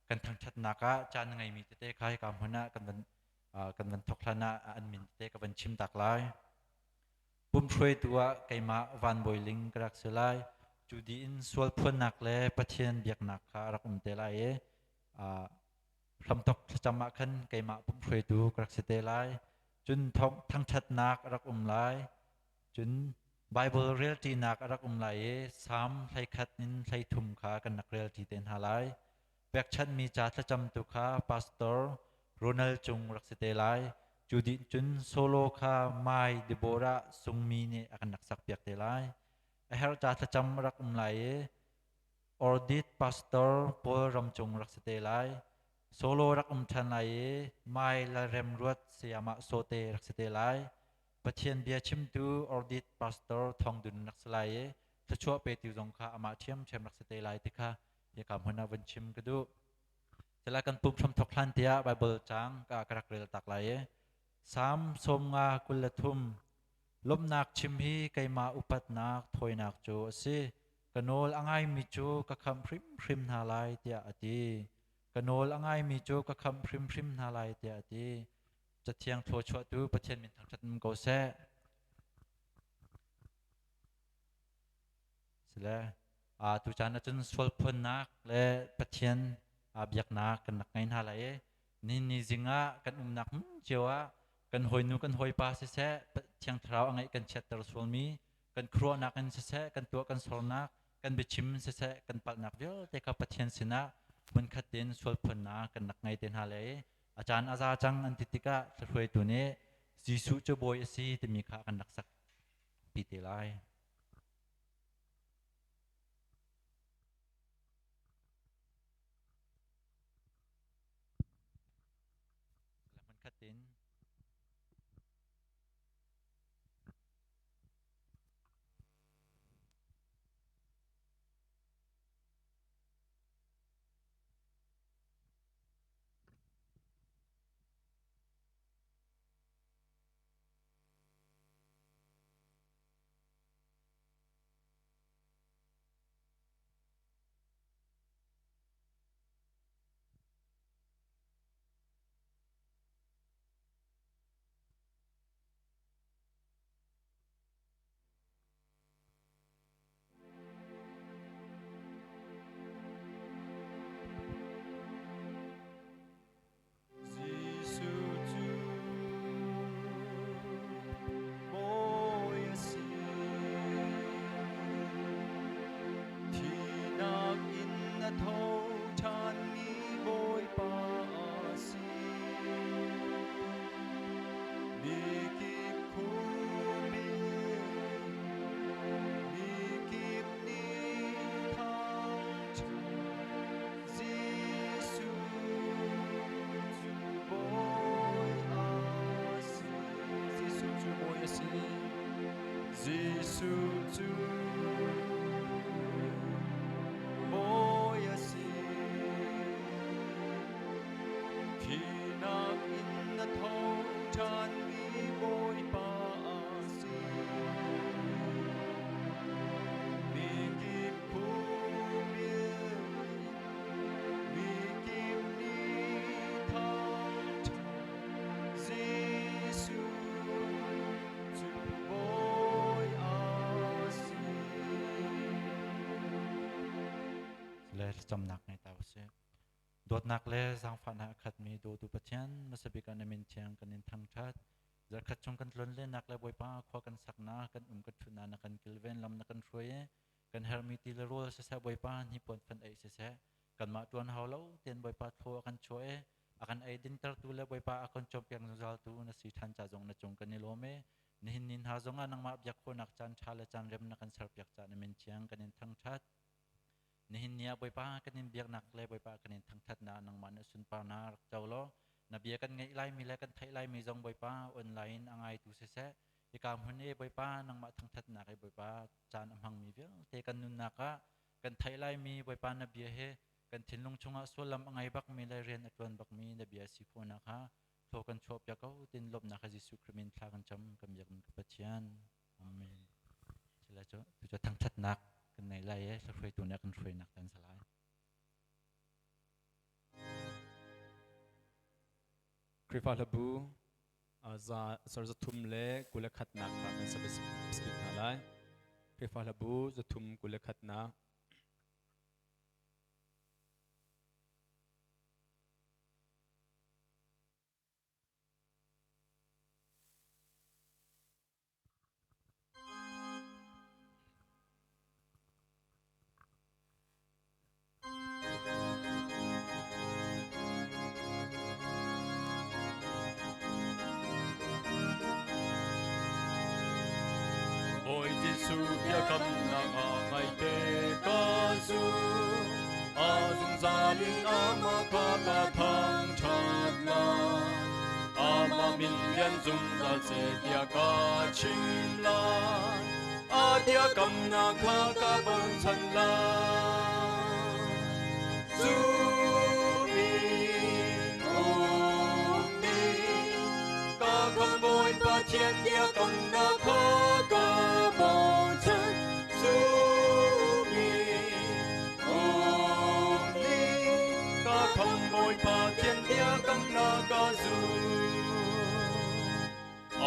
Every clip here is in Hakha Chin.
Kan thangṭhatnak ah caan a ngeimi tete kha hika hmun ah kan van kan van thawk hlan ah an min tete ka van chim tak lai. Pumhruaitu ah keimah Van Bawi Ling ka rak si lai. Cu dih in sual phuannak le Pathian biaknak kha a rak um te lai i hramthok thlacam ah khan keimah pumhruaitu ka rak si te lai. Cun thangṭhatnak a rak um lai. Cun Baibal relṭinak a rak um lai i Salm 11 in 33 kha kan rak relṭi te hna lai. Pekchanhmi ca thlacamtu kha Pastor Ronald Cung rak si te lai. Cu dih cun solo kha Mai Deborah Sungmi nih a kan rak sakpiak te lai. A herh ca thlacam a rak um lai i Ordit Pastor Paul Ram Cung rak si te lai. Solo rak um ṭhan lai i Mai Lalremruat Sayamah Sawte rak si te lai. Pathian bia chimtu Ordit Pastor Thawng Dun rak si lai i thluachuah petu zong kha amah ṭhiamṭhiam rak si te lai ti kha hika hmun ah vun chim ka duh. Sila kan pum hram thok hlan tiah Bible caang ka ka rak rel tak lai i Salm 53 lawmhnak chim hi keimah upatnak thawinak cu a si. Ka nawl a ngaimi cu ka khamh hrimhrim hna lai tiah a ti. Ka nawl a ngaimi cu ka khamh hrimhrim hna lai tiah a ti. Cathiang thluachuahtu Pathian min thangṭhat um ko seh. Sile tu caan ahcun sual phuannak le Pathian biaknak kan rak ngei hna lai i nihin ni zing ah kan umnak hmun cio ah kan hawinu kan hawipa siseh Thiang Thlarau a ngeih kan chiatter sualmi kan khuaruahnak in siseh kan tuah kan sornak kan biachim siseh kan palhnak vialte kha Pathian sinah hmunkhat tein sual phuannak kan rak ngei te hna lai i a caan a za cang an ti tikah hruaitu nih Jesuh cu bawi a si timi kha kan rak sak pi te lai. Hmunkhat in Jesuh cu Bawi a si. Thihnak in a tho ṭhanmi Bawipa a si. Mikip khupil, mikip nih thangṭhat Jesuh cu Bawi a si. Jesuh cu Bawi a si. Jesuh cu Bawi a si. Thihnak in na tho ṭhanmi Bawipa a si. Mikip khupil mikip nih thangṭhat Jesuh cu Bawi a si. Le thlacamnak ngei ta usih. Dawtnak le zaangfahnak a khatmi dawtu Pathian, hmasa bik ah na min thiang kan in thangṭhat. Zarhkhat chung kan tlonlennak le Bawipa khua kan saknak, kan um kan ṭhutnak na kan kilven, lam na kan hruai i kan herhmi ti le rawl siseh Bawipa hnipuan fan ei siseh kanmah ṭuan hau lo tein Bawipa thlaw a kan chuah i a kan ei dintertu le Bawipa a kan cawnpiak zungzaltu na si ṭhan ca zong na cung kan i lawm i nihin ni hna zongah nangmah biak khawhnak caan ṭha le caan rem na kan serpiak ca na min thiang kan in thangṭhat. Nihin ni ah Bawipa kan in biaknak le Bawipa kan in thangthatnak nangmah na sunparnak rak co law na bia kan ngaih laimi le kan theih laimi zong Bawipa online a ngaitu siseh hika hmun i Bawipa nangmah thangthatnak i Bawipa caan a hmangmi vialte kan nunnak ah kan theih laimi Bawipa na bia he kan thinlung chungah sullam a ngei bakmi le rian a ṭuan bakmi na bia si khawhnak kha thaw kan chuahpiak ko tin lawmhnak he Jesuh Khrih min thla kan cam kan biak ka Pathian. Amen. Sila cu tu cu thangthatnak kan nei lai i hruaitu nih a kan hruainak tan sa lai. Khrihfa hlabu za sarzathum le kule khatnak kha kan sabit hna lai. Khrihfa hlabu zathum kule khatnak. Bawi Jesuh biakamnak ah ngaite ka zum. A zungzal in amah kha ka thangṭhat lai. Amah min lian zungzal seh tiah ka chim lai. A biakamnak kha ka bochan lai. Zumin ummi ka khambawi Pathian biakamnak kha ka bochan. Zumin ummi ka khambawi Pathian biakamnak ka zum.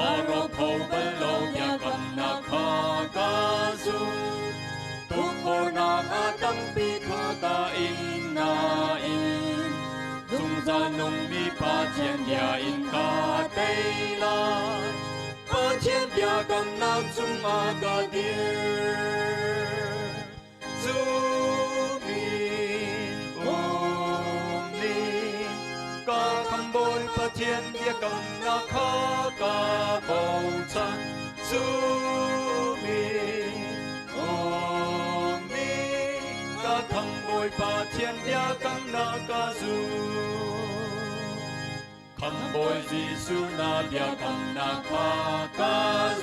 A rawk kho bal lo biakamnak kha ka zum. Tukforhnak a tampi kha ka in nain zungzal nungmi Pathian bia in ka tei lai. Pathian biakamnak cungah ka dir. Zumi ummi ka khambawi Pathian biakamnak kha ka bochan. Zumi ummi ka khambawi Pathian biakamnak ka zum. Khambawi Jesuh na biakamnak kha ka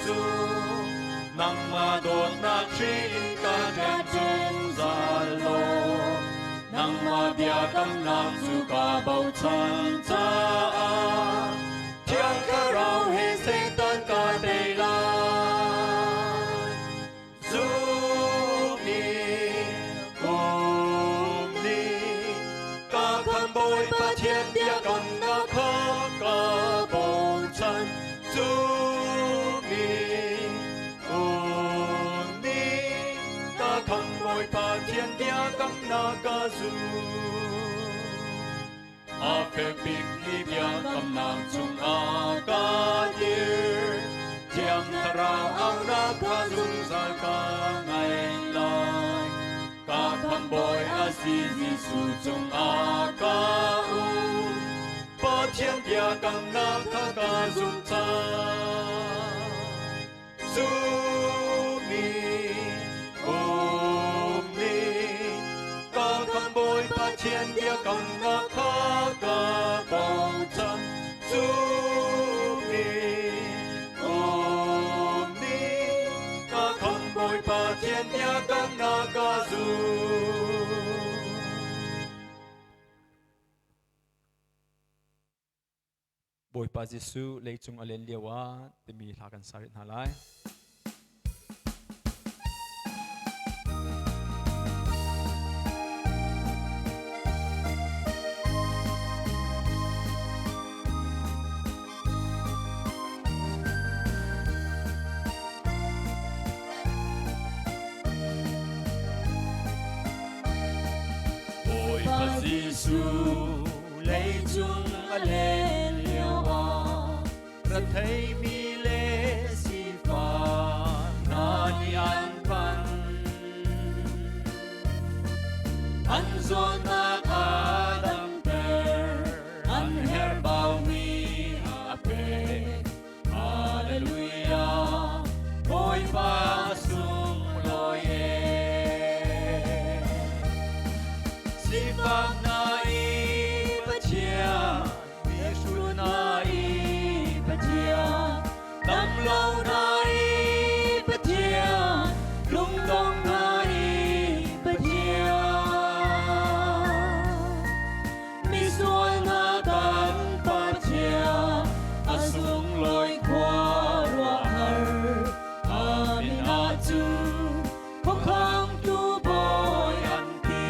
zum. Nangmah dawtnak hri in ka ṭem zungzal law. Nangmah biakamnak cu ka bochan caah Thiang Thlarau he Satan ka tei lai. Zumi ummi ka khambawi Pathian biakamnak kha ka bochan. Zumi ummi ka khambawi Pathian biakamnak ka zum. A fek bikmi biakamnak cungah ka dir. Thiang Thlarau aunak kha zungzal ka ngaih lai. Ka khambawi a si Jesuh cungah ka um. Pathian biakamnak kha ka zum cang. Zumi ummi ka khambawi Pathian biakamnak kha ka bochan. Zumi ummi ka khambawi Pathian biakamnak ka zum. Bawipa Jesuh leicung a len lio ah timi hla kan sa rih hna lai. Bawipa Jesuh leicung a len lio ah retheimi le sifak hna nih an phan. An zawtnak a damter, an herhbaumi a pek. Hallelujah, Bawipa sunglawi e. Sifak na i Pathian, mihrut na i Pathian, damlo na i Pathian, lungdong na i Pathian. Misual na kan Pathian, a sunglawi khuaruahhar, amin ahcun khuakhangtu bawi an ti.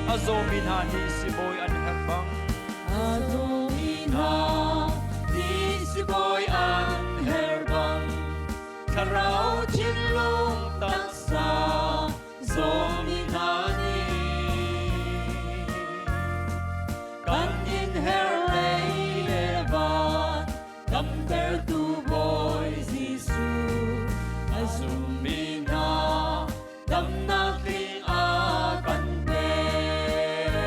A zawmi hna nih sibawi an herh bang A zawmi hna Bawi an her bang thlarau thinlung taksa zawmi hna nih kan in her lei le van damtertu Bawi Jesuh a zummi hna damnak tling a kan pek.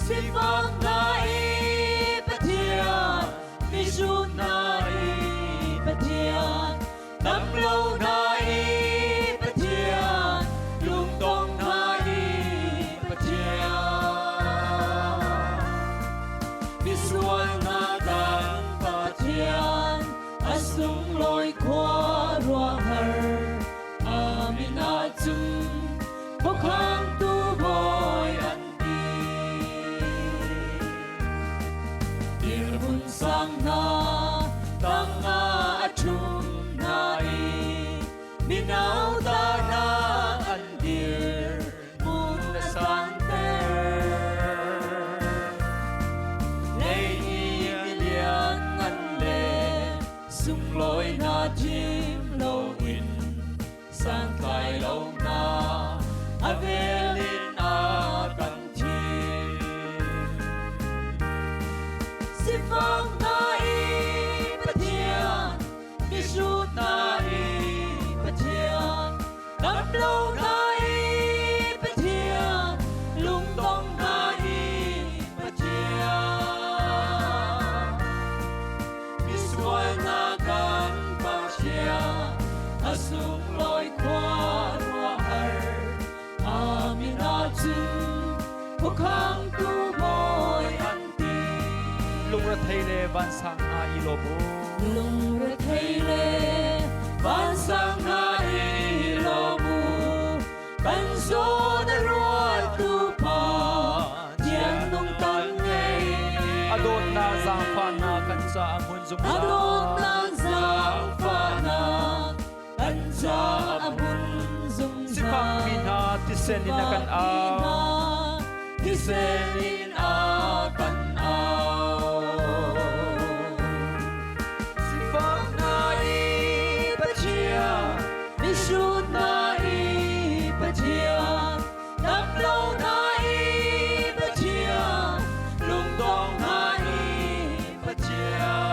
Sifak hna i Pathian, mihrut hna i Pathian, damlo hna i Pathian, lungdong hna i Pathian. Misual hna kan Pathian, a sunglawi khuaruahhar amin ahcun khuakhangtu bawi an ti. Dirhmun sang hna tangah a ṭhum hna i minauta hna an dir hmun a santer. Lei i milianngan le sunglawi hna thim loin santlai lo hna a vel in a kan thim. Sifak hna i Pathian, mihrut hna i Pathian, damlo hna i Pathian, lungdong hna i Pathian. Misual hna kan Pathian, a sunglawi khuaruahhar, amin ahcun khuakhangtu bawi an ti. Lungrethei le vansang hna i lawm u. Lungrethei le vansang hna i lawm u. Kan zawn a ruattu Pa Thiang nung kan ngei. A dawtnak zaangfahnak kan caah hmun zungzal. A dawtnak zaangfahnak kan caah hmun zungzal. Sifakmi hna thisen in a kan au. Thisen in a kan au. Sifak hna i Pathian, mihrut hna i Pathian, damlo hna i Pathian, lungdong hna i Pathian.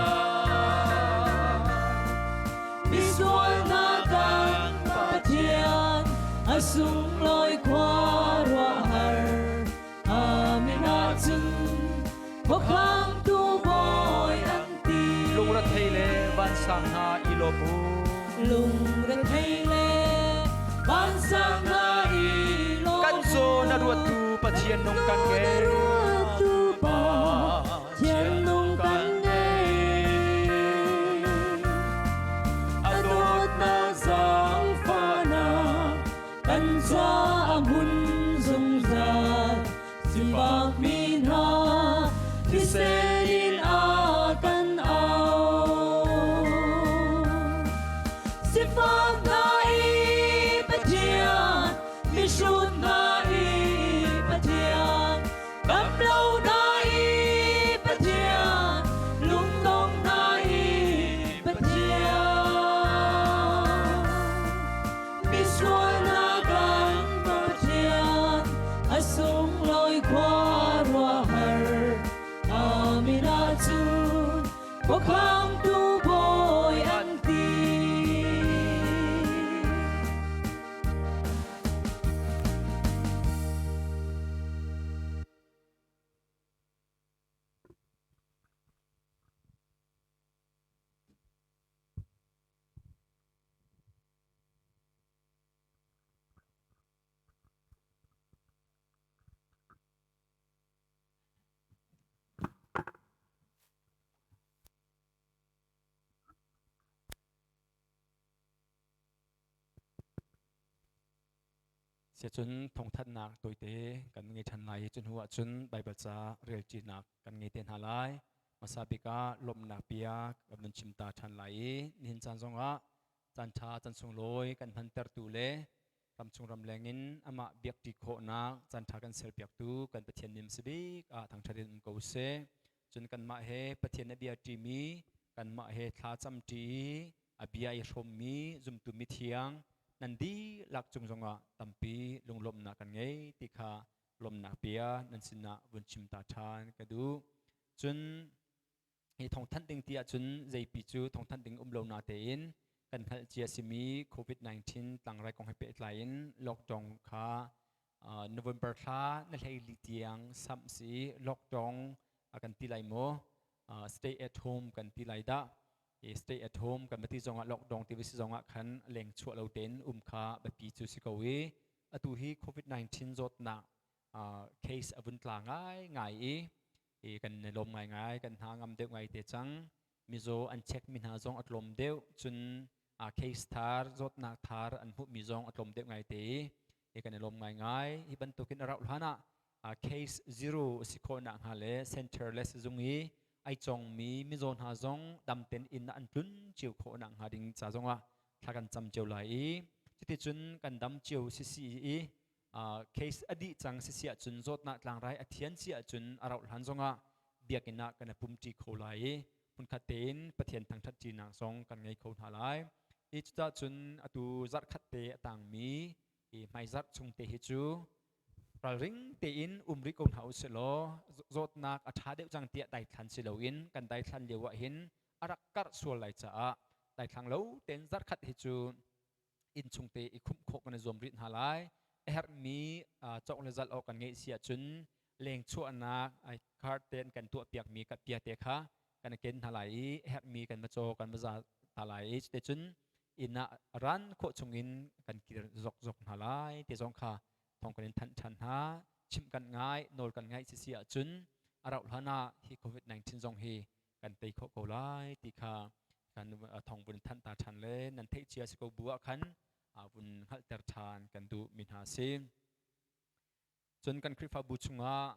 Misual hna kan Pathian, a sunglawi khuaruahhar, amin ahcun khuakhangtu bawi an ti. Lungrethei le vansang hna i lawm u. Lungrethei le vansang hna i lawm u. Kan zawn a ruattu Pathian nung kan Kan ngei. ruattu Pathian nung kan ngei. A dawtnak zaangfahnak kan caah hmun zungzal sifakmi hna thisen in a kan au. Sifak hna i Pathian, mihrut hna i Pathian, damlo hna i Pathian, lungdong hna i Pathian. Misual hna kan Pathian, a sunglawi khuaruahhar, amin ahcun khuakhangtu bawi an ti. Siacun thawngthanhnak tawite kan ngei ṭhan lai i cu hnu ahcun Baibal ca relṭinak kan ngei te hna lai. Hmasa bik ah lawmhnak bia kan vun chim ta ṭhan lai i nihin caan zongah caan ṭha caan sunglawi kan hmantertu le ramchung ramleng in amah biakṭi khawhnak caan ṭha kan serpiaktu kan Pathian min si bik ah thangṭhat in um ko seh. Cun kanmah he Pathian a bia ṭimi, kanmah he thla camṭi i a bia i hrawmmi zumtu mithiang nan dihlak cung zongah tampi lunglawmhnak kan ngei ti kha lawmhnak bia nan sinah vun chim ta ṭhan ka duh. Cun hi thawngthanh ding ti ahcun zeipi cu thawngthanh ding um lo na tein kan hngalh cia simi COVID-19 tlangrai kong he pehtlai in lockdown kha November thla na hlei li tiang samh si lockdown a kan ti lai maw, stay at home kan ti lai dah. Stay at home kan ti zongah, lockdown ti si zongah khan leng chuah lo tein um kha biapi cu si ko i atu hi COVID-19 zawtnak case a vun tla ngai ngai i kan i lawm ngai ngai, kan hna ngam deuh ngai te cang. Mizaw an check mi hna zong a tlawm deuh, cun case thar, zawtnak thar an hmuh mi zong a tlawm deuh ngai te i kan i lawm ngai ngai. Hi bantukin a rauh hlan ah case zero a si khawh nak hnga le center le sizung i ai chongmi mizaw hna zong damten inn ah an tlun cio khawh nak hnga ding ca zongah thla kan cam cio lai i cuticun kan dam cio sisi i case a dih cang sisi ahcun, zawtnak tlangrai a thian si ahcun, a rauh hlan zongah biakinn ah kan i pumṭi kho lai i hmunkhat tein Pathian thangṭhat ṭinak zong kan ngei kho hna lai. Hi cucaah cun atu zarhkhat te a tangmi i hmaizarh chung te hi cu ralring tein um rih ko hna u sih law, zawtnak a ṭha deuh cang tiah daithlan si loin kan daithlan lio ah hin a rak karh sual lai caah daithlang lo tein zarhkhat hi cu inn chung te i khumh khawh kan i zuam rih hna lai. A herhmi cawk le zalh awk kan ngeih si ahcun leng chuahnak card te an kan tuah piakmi bia te kha kan ken hna lai i a herhmi kan va caw, kan va za hna lai i cuticun inn ah ran khawh chungin kan kir zok zok hna lai ti zong kha thawng kan in thanh ṭhan hna. Chimh kan ngai, nawl kan ngaih sisi ahcun a rauh hlan ah hi COVID-19 zong hi kan tei khawh ko lai ti kha kan thawng vun thanh ta ṭhan le nan theih cia si ko bu ah khan vun hngalhter ṭhan kan duh mi hna si. Cun kan Khrihfabu chungah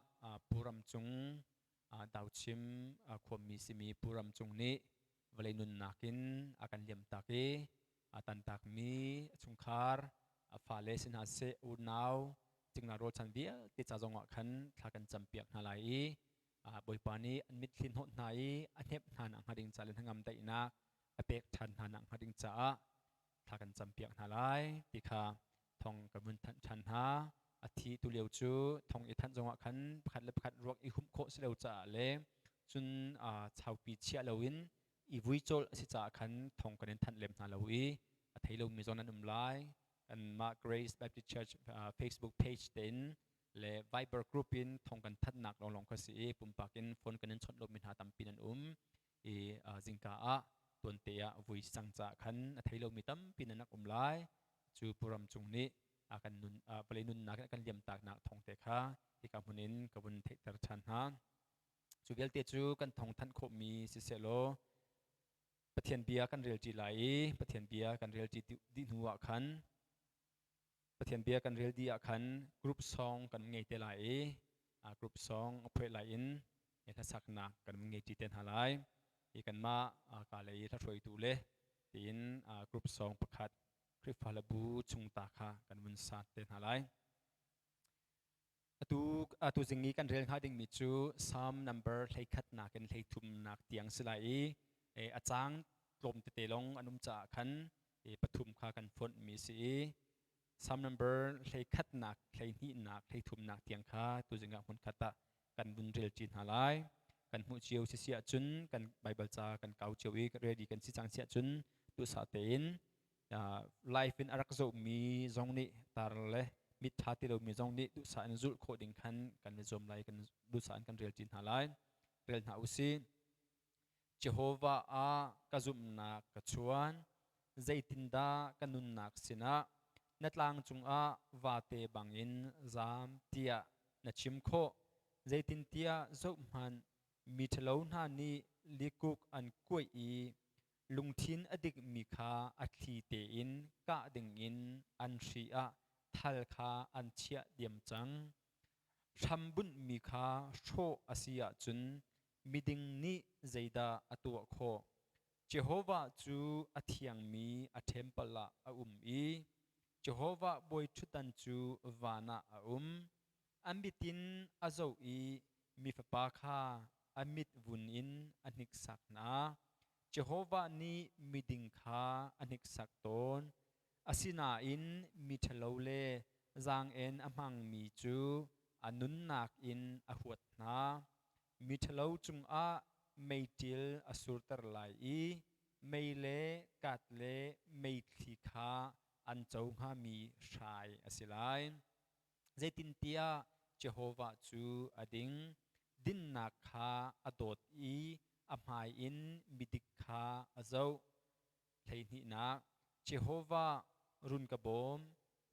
Pu Ram Cung, Dauchim khuami simi Pu Ram Cung nih vawlei nunnak in a kan liamtak i a tantakmi a chungkhar, a fale si hna seh, unau cingla rualchan vialte ca zongah khan thla kan campiak hna lai i Bawipa nih an mitthli hnawt hna i a hnep hna nak hnga ding ca le hnangam daihnak a pek ṭhan hna nak hnga ding caah thla kan campiak hna lai ti kha thong kan vun thanh ṭhan hna. A thi tu lio cu thong i thanh zongah khan pakhat le pakhat ruak i humh khawh si lo caah le cun chaupi chiah loin i vui cawlh a si caah khan thong kan in thanh lem hna lo i a thei lomi zong nan um lai. Kanmah Grace Baptist Church Facebook page tein le Viber group in thong kan thanhnak lawnglawng kha si i pumpak in phone kan in chawnh lomi hna tampi nan um i zingka ah tuante ah vui cang caah khan a thei lomi tampi nan rak um lai. Cu Puram Cung nih a kan nun vawlei nunnak in a kan liamtaknak thong te kha hika hmun in ka vun theihter ṭhan hna. Cu vialte cu kan thong thanh khawhmi sisehlaw Pathian bia kan relṭi lai i Pathian bia kan relṭi dih hnu ah khan, Pathian bia kan rel dih ah khan group song kan ngei te lai i group song a phuai lai in hlasaknak kan ngei ṭi te hna lai i kanmah ka lei hlahruaitu le tiin group song pakhat Khrihfa le bu chung ta kha kan vun sat te hna lai. Atu atu zing i kan rel hnga dingmi cu Psalm number 11 nak in 33 nak tiang si lai i a caang tlawm tete lawng an um caah khan pathum kha kan fonh mi si i Psalm number 11 nak, 12 nak, 13 nak tiang kha tuzing ah hmunkhat ah kan vun rel ṭi hna lai. Kan hmuh cio si si ahcun, kan Bible ca kan kau cio i ready kan si cang si ahcun duhsah tein live in a rak zohmi zong nih tar le mit ṭha ti lomi zong nih duhsah in zulh khawh ding khan kan i zuam lai, kan duhsah in kan rel ṭi hna lai. Rel hna usih. Jehovah ah ka zumhnak ka chuan. Zeitindah ka nunnak sinah na tlang cungah vate bangin zaam tiah na chim khawh? Zeitintiah zohhmanh, mi ṭhalo hna nih likuk an kuaih i lungthin a dikmi kha a thli tein kah dingin an hri ah thal kha an chiah diam cang. Hrambunhmi kha hrawh a si ahcun miding nih zeidah a tuah khawh? Jehovah cu a thiangmi a ṭhempal ah a um i Jehovah bawiṭhutdan cu van ah a um. A mit in a zoh i mi fapa kha a mit vun in a hniksak hna. Jehovah nih miding kha a hniksak tawn. Asinain miṭhalo le zaang-en a hmangmi cu a nunnak in a huat hna. Miṭhalo cungah meiṭil a surter lai i mei le kat le meithli kha an co hngami hrai a si lai. Zeitintiah Jehovah cu a ding, dinnak kha a dawt i a hmai in midik kha a zoh. 12nak Jehovah run ka bawm,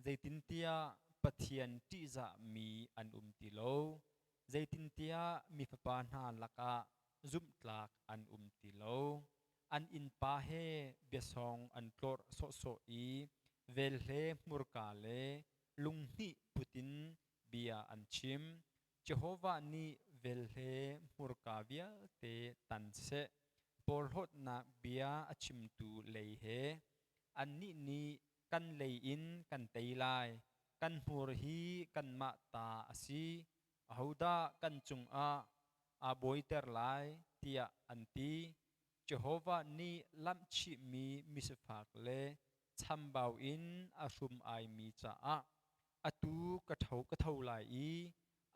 zeitintiah Pathian ṭihzahmi an um ti lo. Zeitintiah mi fapa hna lakah zumhtlak an um ti lo. An innpa he biasawng an tlawrh sawhsawh i velhle hmurka le lunghnih put in bia an chim. Jehovah nih velhle hmurka vialte tan seh. Porhlawtnak bia a chimtu lei he annih nih kan lei in kan tei lai. Kan hmur hi kanmah ta a si. Ahodah kan cungah aa bawiter lai tiah an ti. Jehovah nih lamhchihmi misifak le chambau in a hrum-aimi caah atu ka tho ka tho lai i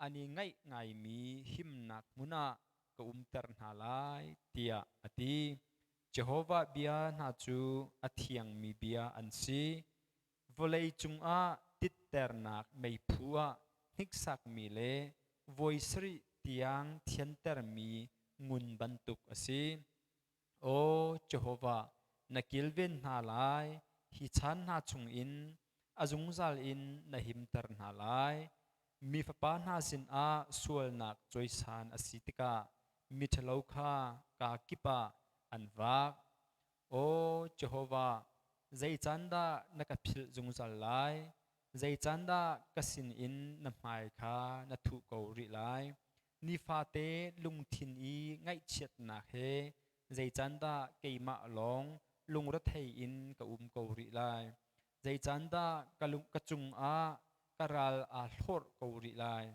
an i ngaih ngaimi himnak hmun ah ka umter hna lai tiah a ti. Jehovah bia hna cu a thiangmi bia an si. Vawlei cungah titternak meiphu ah hniksakmi le voi sarih tiang thiantermi ngun bantuk a si. Aw Jehovah, na kilven hna lai, hi chan hna chungin a zungzal in na himter hna lai. Mi fapa hna sinah sualnak cawisan a si tikah miṭhalo kha kaa kip ah an vak. Aw Jehovah, zei can dah na ka philh zungzal lai? Zei can dah ka sinin na hmai kha na thuh ko rih lai? Nifate lungthin i ngaihchiatnak he zei can dah keimah lawng lungrethei in ka um ko rih lai? Zei can dah ka lung ka cungah ka ral aa hlorh ko rih lai?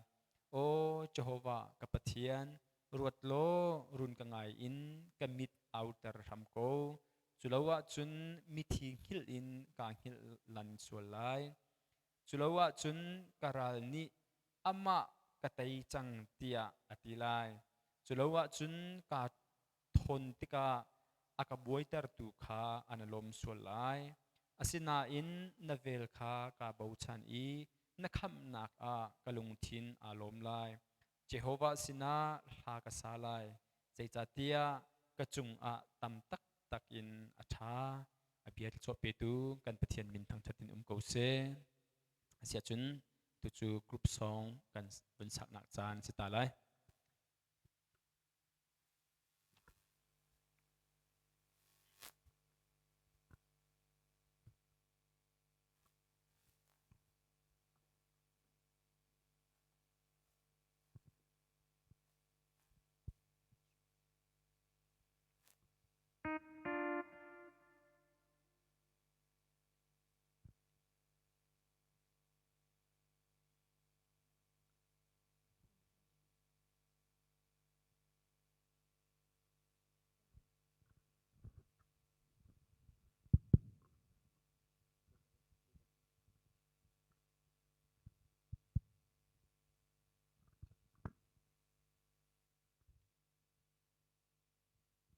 Aw Jehovah ka Pathian, ruat law run ka ngai in ka mit auter hram ko. Culo ahcun mithi hngilh in kaa hngilh lan sual lai. Culo ahcun ka ral nih amah ka tei cang tiah a ti lai. Culo ahcun kaa thawn tikah a ka buaitertu kha an lawm sual lai. Asinain na vel kha kaa bochan i na khamhnak ah ka lungthin aa lawm lai. Jehovah sinah hla ka sa lai, zeicahtiah ka cungah tam taktak in a ṭha. A bia thluachuah petu kan Pathian min thangṭhat in um ko seh. Asiahcun tucu group song kan vun saknak caan si ta lai.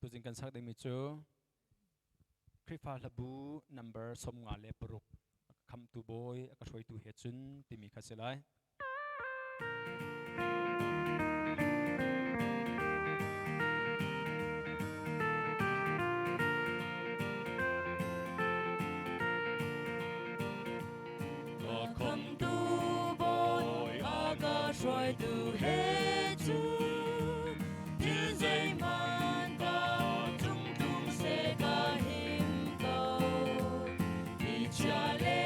Tuzing kan sak dingmi cu Khrihfa hlabu number 56 khamtu bawi a ka hruaitu he cun timi kha si lai. Ka khamtu bawi a ka hruaitu he cu thil zeihmanh ka cung tlung seh ka him ko. Thlichia le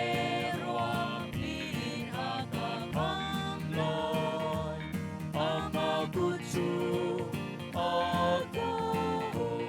ruahpi in a ka khamh lawi, amah kut cu a ka um.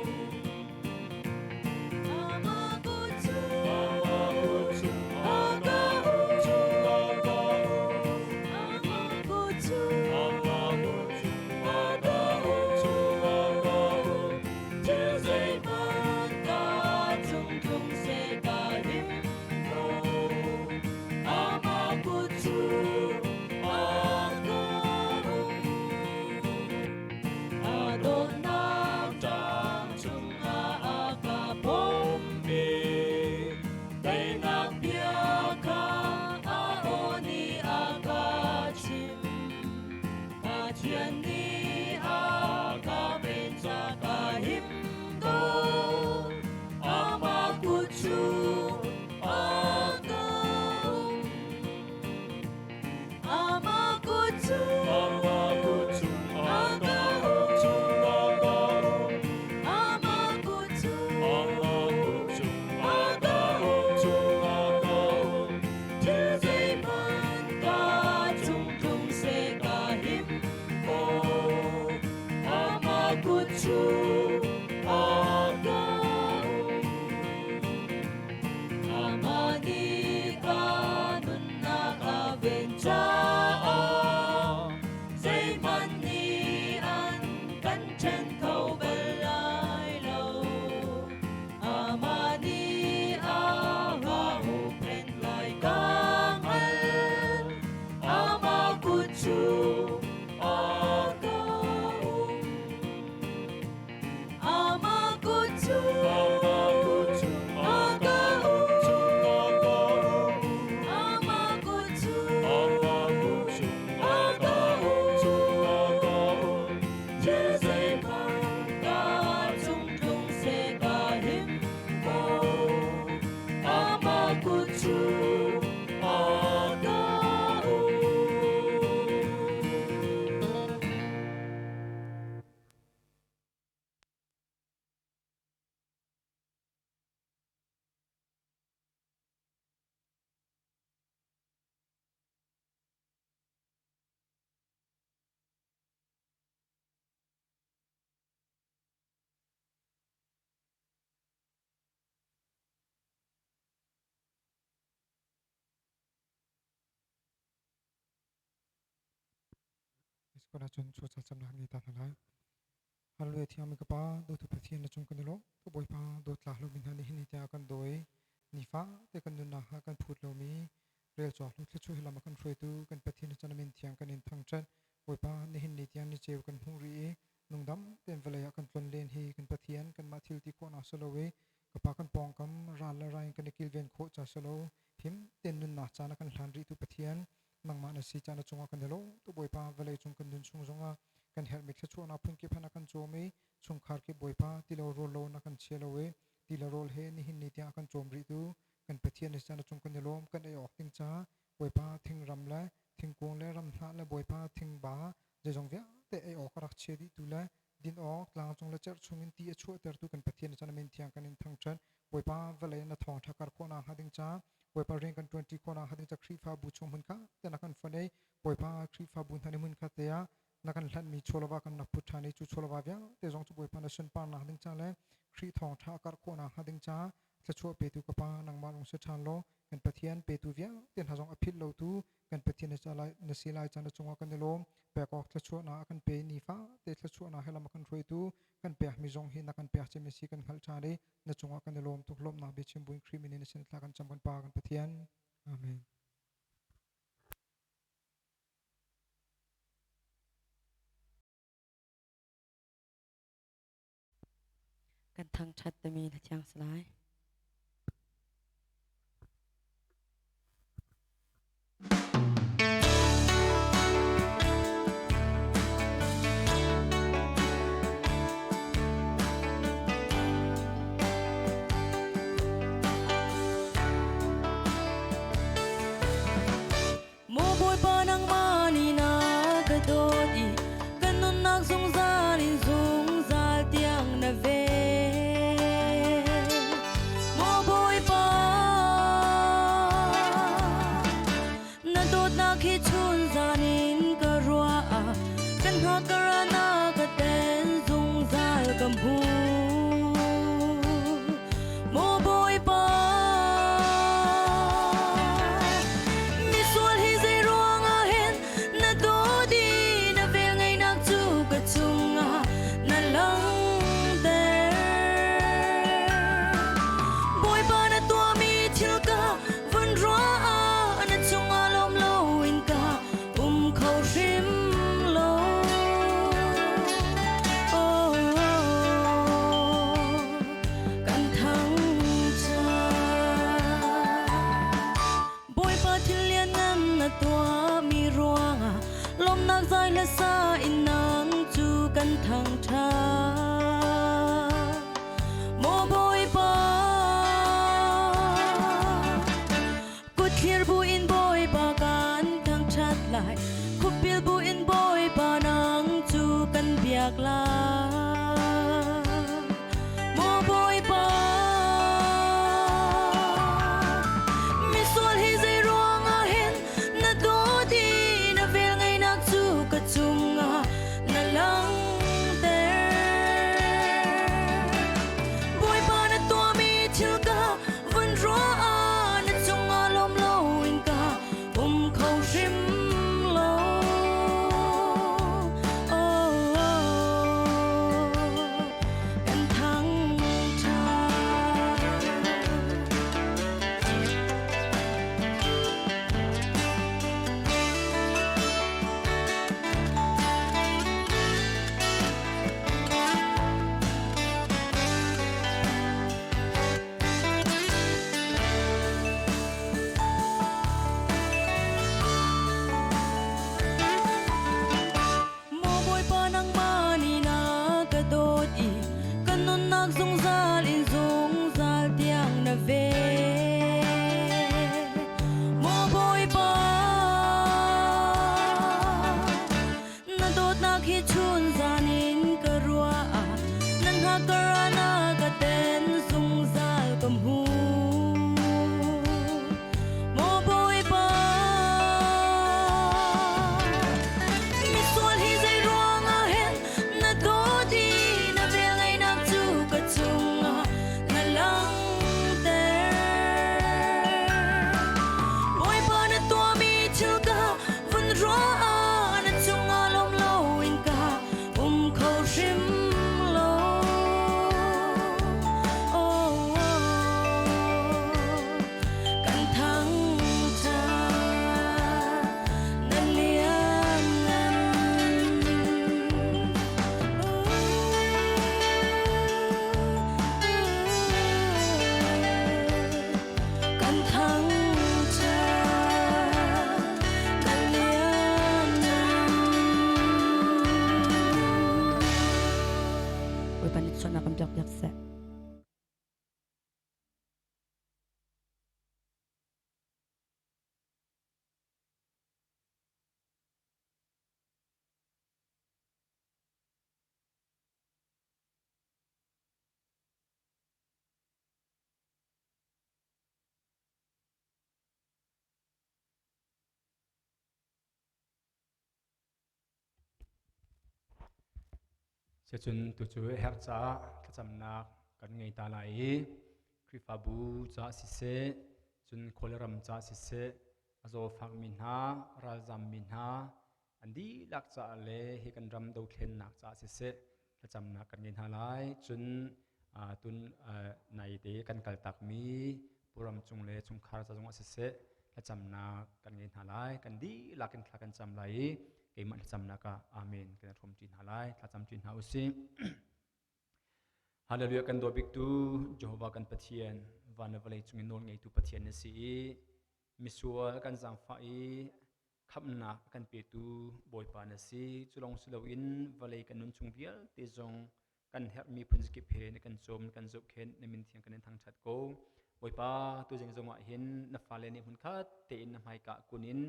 Kan ahcun chuacha camnak ngei ta hna lai. Hallelujah thiangmi ka Pa, dawtu Pathian na cung kan i lawm. Ka Bawipa dawtla lomi hna nih hin tiah kan dawi. Nifa te kan nunnak ah kan phut lomi rel cawk lo thluachuah hi lam a kan hruaitu kan Pathian na chan min thiang kan in thangṭhat. Bawipa nihin ni tiang ni ceu kan hmuh rih i nungdam tein vawlei ah kan tlon len hi kan Pathian kanmah thil ti khawhnak si lo i ka Pa kan pawngkam ral le rai in kan i kilven khawh ca si lo him tein nunnak caan a kan hlan rihtu Pathian nangmah na si caan na cungah kan i lawm tu Bawipa vawlei cung kan nun chung zongah kan herhmi thluachuahnak phunkip han a kan cawm i chungkhar kip Bawipa ti lo rawl lo na kan chia lo i ti le rawl he nihin ni tiang a kan cawm rih tu kan Pathian na si caan na cung kan i lawm kan ei awk ding ca Bawipa thingram le thingkung le ramhnah le Bawipa thingba zeizong vialte ei awk a rak chia dih tu le din awk tlangcung le cerh chungin ti a chuahtertu kan Pathian chan amin thiang kan in thangṭhat Bawipa vawlei na thawngṭha kar khawhnak hnga ding ca Bawipa rian kan ṭuanṭi khawhnak hnga ding ca Khrihfabu chung hmun kha te na kan fonh ei Bawipa Khrihfabu hna nih hmun kha te ah na kan hlanhmi chawlava kan rak put ṭhan i cu chawlava vialte zong cu Bawipa na sunparnak ding ca le Khrih thawngṭha a karh khawhnak hnga ding ca thluachuah petu ka Pa nangmah lung si ṭhan law kan Pathian petu vialte hna zong a philh lotu kan Pathian na si lai caan na cungah kan i lawm pek awk thluachuahnak a kan pe nifa te thluachuahnak he lam a kan hruaitu kan pekmi zong hi na kan pek cemi si kan hngalh ṭhan i na cungah kan i lawm tuk lawmhnak biachim buin Khrih min in na sin thla kan cam kan Pa kan Pathian Amen. Kan thangṭhat timi na thiang si lai. Maw Bawipa nangmah nih na ka dawt i ka nunnak zungzal in zungzal tiang na ven. Maw Bawipa, na dawtnak hi chun zan in ka ruah ah kan hngakara na ka ten zungzal ka hmu. Maw Bawipa, misual hi zei ruangah hen na dawt i na velngeihnak cu ka cungah na langhter. Bawipa na tuahmi thil ka vun ruah ah na cungah lawm loin ka um kho hrim lo. Oh, kan thangṭhat. Bawipa thil lianngan na tuahmi ruangah lawmhnak zai le sa in nang cu kan thangṭhat. Maw Bawipa, kutthlir bu in Bawipa kan thangṭhat lai, khupbil bu in Bawipa nang cu kan biak lai. Maw Bawipa, misual hi zei ruangah hen na dawt i na velngeihnak cu ka cungah na langhter. Bawipa na tuahmi thil ka vun ruah ah na cungah lawm loin ka um kho hrim lo. Oh, oh. Sicun tucu a herh caah thlacamnak kan ngei ta lai i Khrihfabu caah siseh, cun khualram caah siseh, a zawfakmi hna, ralzammi hna, an dihlak caah le hi kan ram dothlennak caah siseh, thlacamnak kan ngei hna lai. Cun tun naite kan kaltakmi Puram cung le chungkhar ca zongah siseh, thlacamnak kan ngei hna lai. Kan dihlak in thla kan cam lai i keimah thlacamnak ah amen kan hrawm ṭi hna lai. Thlacam ṭi hna usih. Hallelujah kan dawt biktu Jehovah kan Pathian van le vawlei cung i nawl ngeitu Pathian na si i misual kan zaangfah i khamhnak a kan petu Bawipa na si. Cu lawng si loin vawlei kan nun chung vialte zong kan herhmi phun zakip he na kan cawm na kan zohkhenh na min thiang kan in thangṭhat ko. Bawipa tuzing zongah hin na fale nih hmunkhat tein na hmaika kun in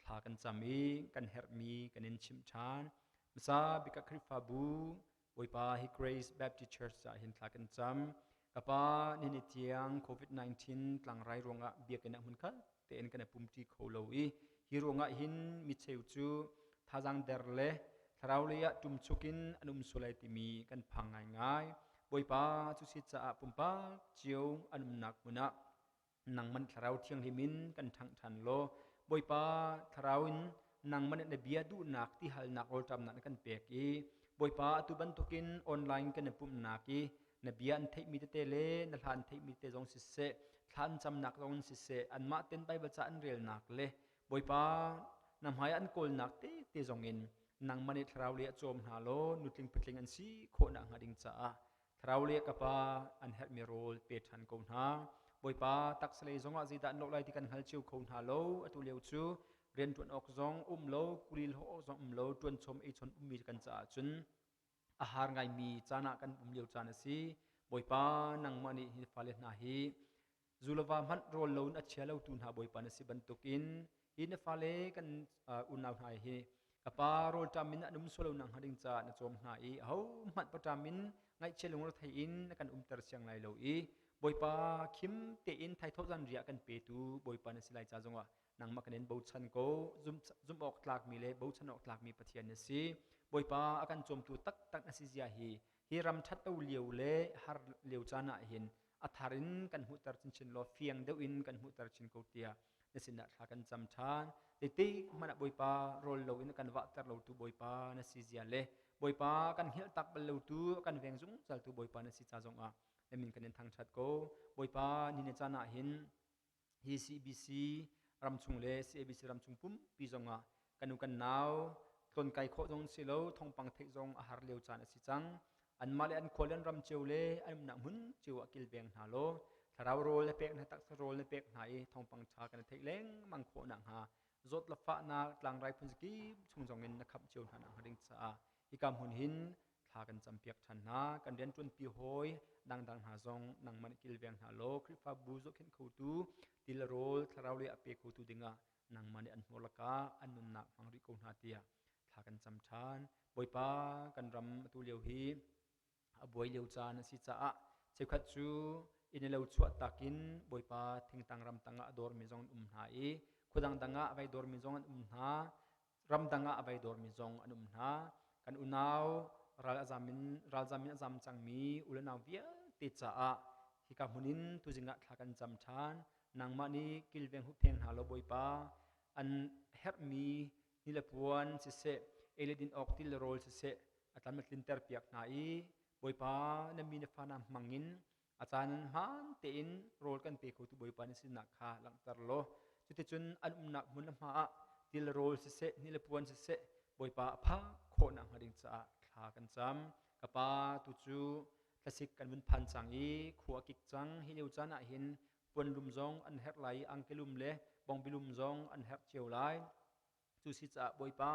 thla kan cam i kan herhmi kan in chimh ṭhan. Hmasa bik ah Khrihfabu Bawipa hi Grace Baptist Church ah hin thla kan cam. Ka pa nini tiang COVID-19 tlangrai ruangah biakinn ah hmunkhat tein kan i pumṭi kho lo i hi ruangah hin micheu cu thazaang der le thlarau lei ah ṭumchuk in an um sual lai timi kan phang ngaingai. Bawipa cu si caah pumpak cio an umnak hmun ah nangman thlarau thianghlim in kan ṭhangh ṭhan law Bawipa thlarau in nangman na bia duhnak tihalnak rawlṭamnak na kan pek i Bawipa atu bantukin online kan i pumhnak i na bia an theihmi tete le na hla an theihmi tete zong siseh thla an camnak zong siseh anmah ten Baibal ca an relnak le Bawipa na hmai an kawlnak tete zong in nangmah nih thlarau lei ah cawm hna law nutling patling an si khawhnak hnga ding caah Thlarau le ka pa an herhmi rawl pe ṭhan ko hna. Bawipa taksalei zongah zeidah an lawh lai ti kan hngal cio kho hna lo. Atu lio cu rianṭuan awk zong um lo, kuli hlawh awk zong um lo, ṭuan chom ei chom ummi kan caah cun a har ngaimi caan ah kan um lio caan a si. Bawipa nangmah nih hi fale hna hi Zulova hmanh rawl lo in a chia lotu hna Bawipa na si bantukin hi na fale kan unau hna hi ka pa rawlṭam in an um sual lo nak hnga ding caah na cawm hna i aho hmanh paṭam in ngaihchia lungrethei in na kan umter siang lai lo i Bawipa khim tein thaithawh zan riah kan petu Bawipa na si lai ca zongah nangmah kan in bochan ko zumh awk tlakmi le bochan awk tlakmi Pathian na si Bawipa a kan cawmtu taktak na si zia hi hi ram ṭhat lo lio le har lio caan ah hin a thar in kan hmuhter chinchin law fiang deuh in kan hmuhter chin ko tiah na sinah thla kan cam ṭhan zeitik hmanh ah Bawipa rawl lo in kan vahter lo tu Bawipa na si zia le Bawipa kan hngilh tak bal lo tu kan veng zungzal tu Bawipa na si ca zongah na min kan in thangṭhat ko Bawipa ni na caan ah hin hi CBC ramchung le CABC ramchung pumpi zongah kan u kan nau tlonkai khawh zong si lo thongpang theih zong a har lio caan a si cang anmah le an khua le an ram cio le an umnak hmun cio ah kilveng hna law thlarau rawl na pek hna taksa rawl na pek hna i thongpang ṭha kan theih lengmang khawh nakhnga zawt le fahnak tlangrai phun zakip chung zong in na khamh cio hna nakhnga ding caah hika hmun hin thla kan campiak ṭhan hna kan rianṭuanpi hawi dangdang hna zong nangmah nih kilveng hna law Khrihfabu zohkhenh khotu til rawl thlarau lei a pe khotu dingah nangmah nih an hmur lakah an nunnak hmang rih ko hna tiah thla kan cam ṭhan Bawipa kan ram atu lio hi a buai lio caan a si caah cheukhat cu inn lo chuah takin Bawipa thingtang ram tangah a dormi zong an um hna i khua dangdang ah a vai dormi zong an um hna ramdang ah a vai dormi zong an um hna kan unau ral a zam in ralzam in a zam cangmi u le nau vialte caah hika hmun in tuzing ah thla kan cam ṭhan nangmah nih kilveng huppheng hna law Bawipa an herhmi ni le puan siseh ei le din awk til le rawl siseh a tlam a tlinter piak hna i Bawipa na mi na fa na hmang in a caan hmaan tein rawl kan pe khotu Bawipa na sinak kha langhter law cuticun an umnak hmun le hma ah til rawl siseh ni le puan siseh Bawipa a phak khawhnak hnga ding caah thla kan cam ka pa tu cu thlasik kan vun phan cang i khua a kik cang hi lio caan ah hin puanlum zong an herh lai i angkelum le bongbilum zong an herh cio lai cu si caah Bawipa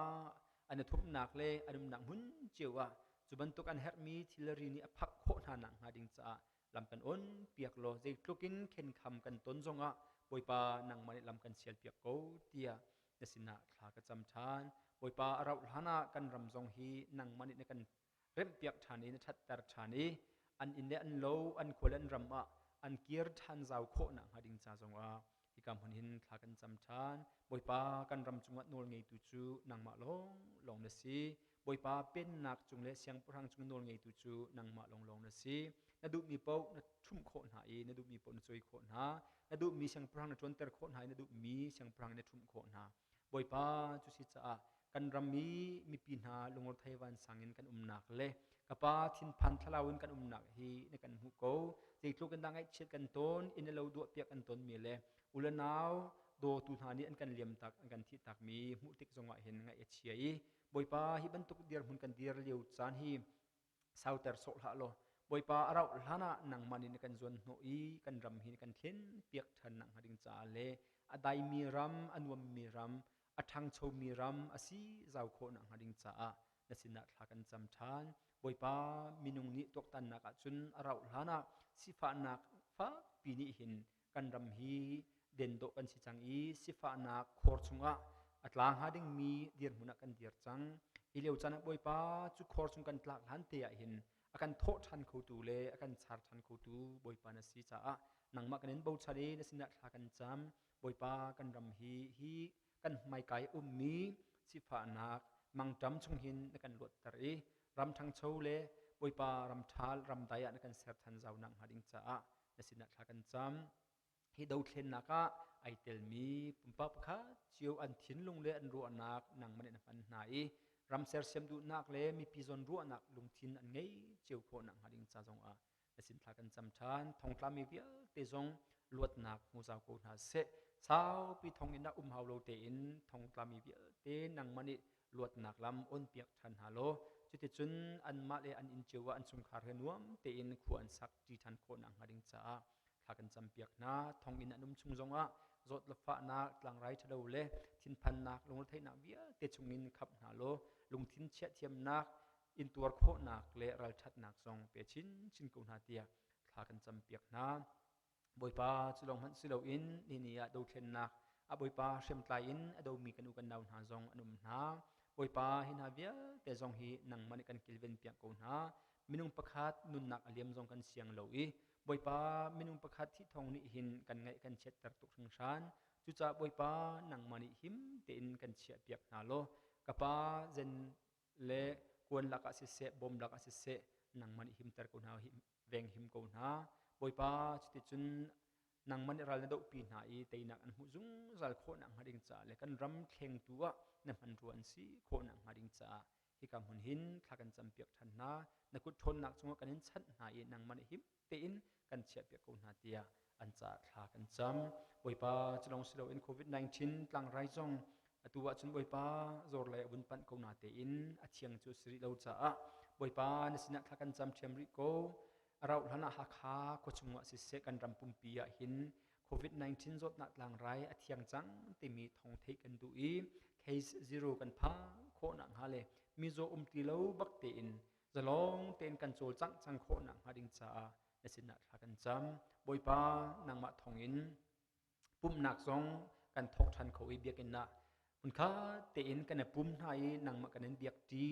an i thumnak le an umnak hmun cio ah cu bantuk an herhmi thilri nih a phak khawh hna nak hnga ding caah lam kan on piak law zeitluk in khenkham kan ton zongah Bawipa nangmah nih lam kan sial piak ko tiah na sinah thla ka cam ṭhan Bawipa a rauh hlan ah kan ram zong hi nangmah nih na kan remhpiak ṭhan i na ṭhatter ṭhan i an inn le an lo an khua le an ram ah an kir ṭhan zau khawh nak hnga ding ca zongah. Hika hmun hin thla kan cam ṭhan. Bawipa kan ram cungah nawl ngeitu cu nangmah lawnglawng na si. Bawipa pennak cung le siangpahrang cung nawl ngeitu cu nangmah lawnglawng na si. Na duhmi paoh na ṭhumh khawh hna i na duhmi paoh na cawi khawh hna. Na duhmi siangpahrang na ṭuanter khawh hna i na duhmi siangpahrang na ṭhumh khawh hna. Bawipa cu si caah kan ram i mipi hna lungorthei vansang in kan umnak le ka pa thinphan thlalau in kan umnak hi na kan hmuh ko. Zeitluk in dah ngaihchiat kan tawn, inn le lo duahpiak kan tonmi le u le nau dawtu hna nih an kan liamtak, an kan thihtakmi hmuh tik zongah hin ngaih a chia i Bawipa hi bantuk dirhmun kan dir lio caan hi sauter sawh hlah law Bawipa a rauh hlan ah nangmah nih na kan zuan hnawh i kan ram hi na kan thlen piak ṭhan nak hnga ding caah le a daimi ram, a nuammi ram, a ṭhangchomi ram a si zau khawh nak hnga ding caah na sinah thla kan cam ṭhan. Bawipa minung nih tuaktannak ahcun a rauh hlan ah sifahnak fakpi nih hin kan ram hi den dawh kan si cang i sifahnak khor chungah a tla hnga dingmi dirhmun ah kan dir cang. Hi lio caan ah Bawipa cu khor chung kan tlak hlan te ah hin a kan thawh ṭhan khotu le a kan char ṭhan khotu Bawipa na si caah nangmah kan in bochan i na sinah thla kan cam. Bawipa kan ram hi hi kan hmaikai ummi sifahnak mangṭam chung hin na kan luatter i ram ṭhangcho le Bawipa ram ṭha ram dai ah na kan ser ṭhan zau nak hnga ding caah na sinah thla kan cam. Hi dothlennak ah ai telmi pumpak pakhat cio an thinlung le an ruahnak nangmah nih na hman hna i ram sersiam duhnak le mipi zawn ruahnak lungthin an ngei cio khawh nak hnga ding ca zongah na sin thla kan cam ṭhan. Thongtlami vialte zong luatnak hmu zau ko hna seh. Saupi thonginn ah um hau lo tein thongtlami vialte nangmah nih luatnak lam onpiak ṭhan hna law cuticun anmah le an inn cio ah an chungkhar he nuam tein khua an sak ṭi ṭhan khawh nakhnga ding caah thla kan campiak hna. Thonginn an um chung zongah zawt le fahnak, tlangrai ṭhalo le thinphannak, lungretheihnak vialte chungin khap hna law lungthin chiahthiamnak, intuar khawhnak le ralṭhatnak zong pe chinchin ko hna tiah thla kan campiak hna. Bawipa cu lawng hmanh si loin ni ni ah dothlennak a Bawipa hriamtlai in a domi kan u kan nau hna zong an um hna. Bawipa hi hna vialte zong hi nangmah nih kan kilven piak ko hna. Minung pakhat nunnak a liam zong kan siang lo i Bawipa minung pakhat thi thawng nih hin kan ngaih kan chiatter tuk hringhran. Cucaah Bawipa nangmah nih him tein kan chiah piak hna law ka pa zen le kuan lakah siseh bom lakah siseh nangmah nih himter ko hna veng him ko hna. Bawipa cuticun nangmah nih ral na dohpi hna i teinak an hmuh zungzal khawh nakhnga ding caah le kan ram thlengtu ah na hmanrua an si khawh nakhnga ding caah hika hmun hin thla kan campiak ṭhan hna. Na kut ṭhawnnak cungah kan in chanh hna i nangmah nih him tein kan chiahpiak ko hna tiah an caah thla kan cam. Bawipa cu lawng si loin COVID-19 tlangrai zong atu ahcun Bawipa zawr le vun panh ko na tein a thiang cu si rih lo caah Bawipa na sinah thla kan cam ṭhiam rih ko. A rauh hlan ah Hakha khuachung ah siseh kan ram pumpi ah hin COVID-19 zawtnak tlangrai a thiang cang timi thawng theih kan duh i case zero kan phak khawh nakhnga le mizaw um ti lo bak tein zalong tein kan cawlcangh cang khawh nakhnga ding caah na sinah thla kan cam. Bawipa nangmah thawngin pumhnak zong kan thawk ṭhan kho i biakinn ah hmunkhat tein kan i pum hna i nangmah kan in biak ṭi,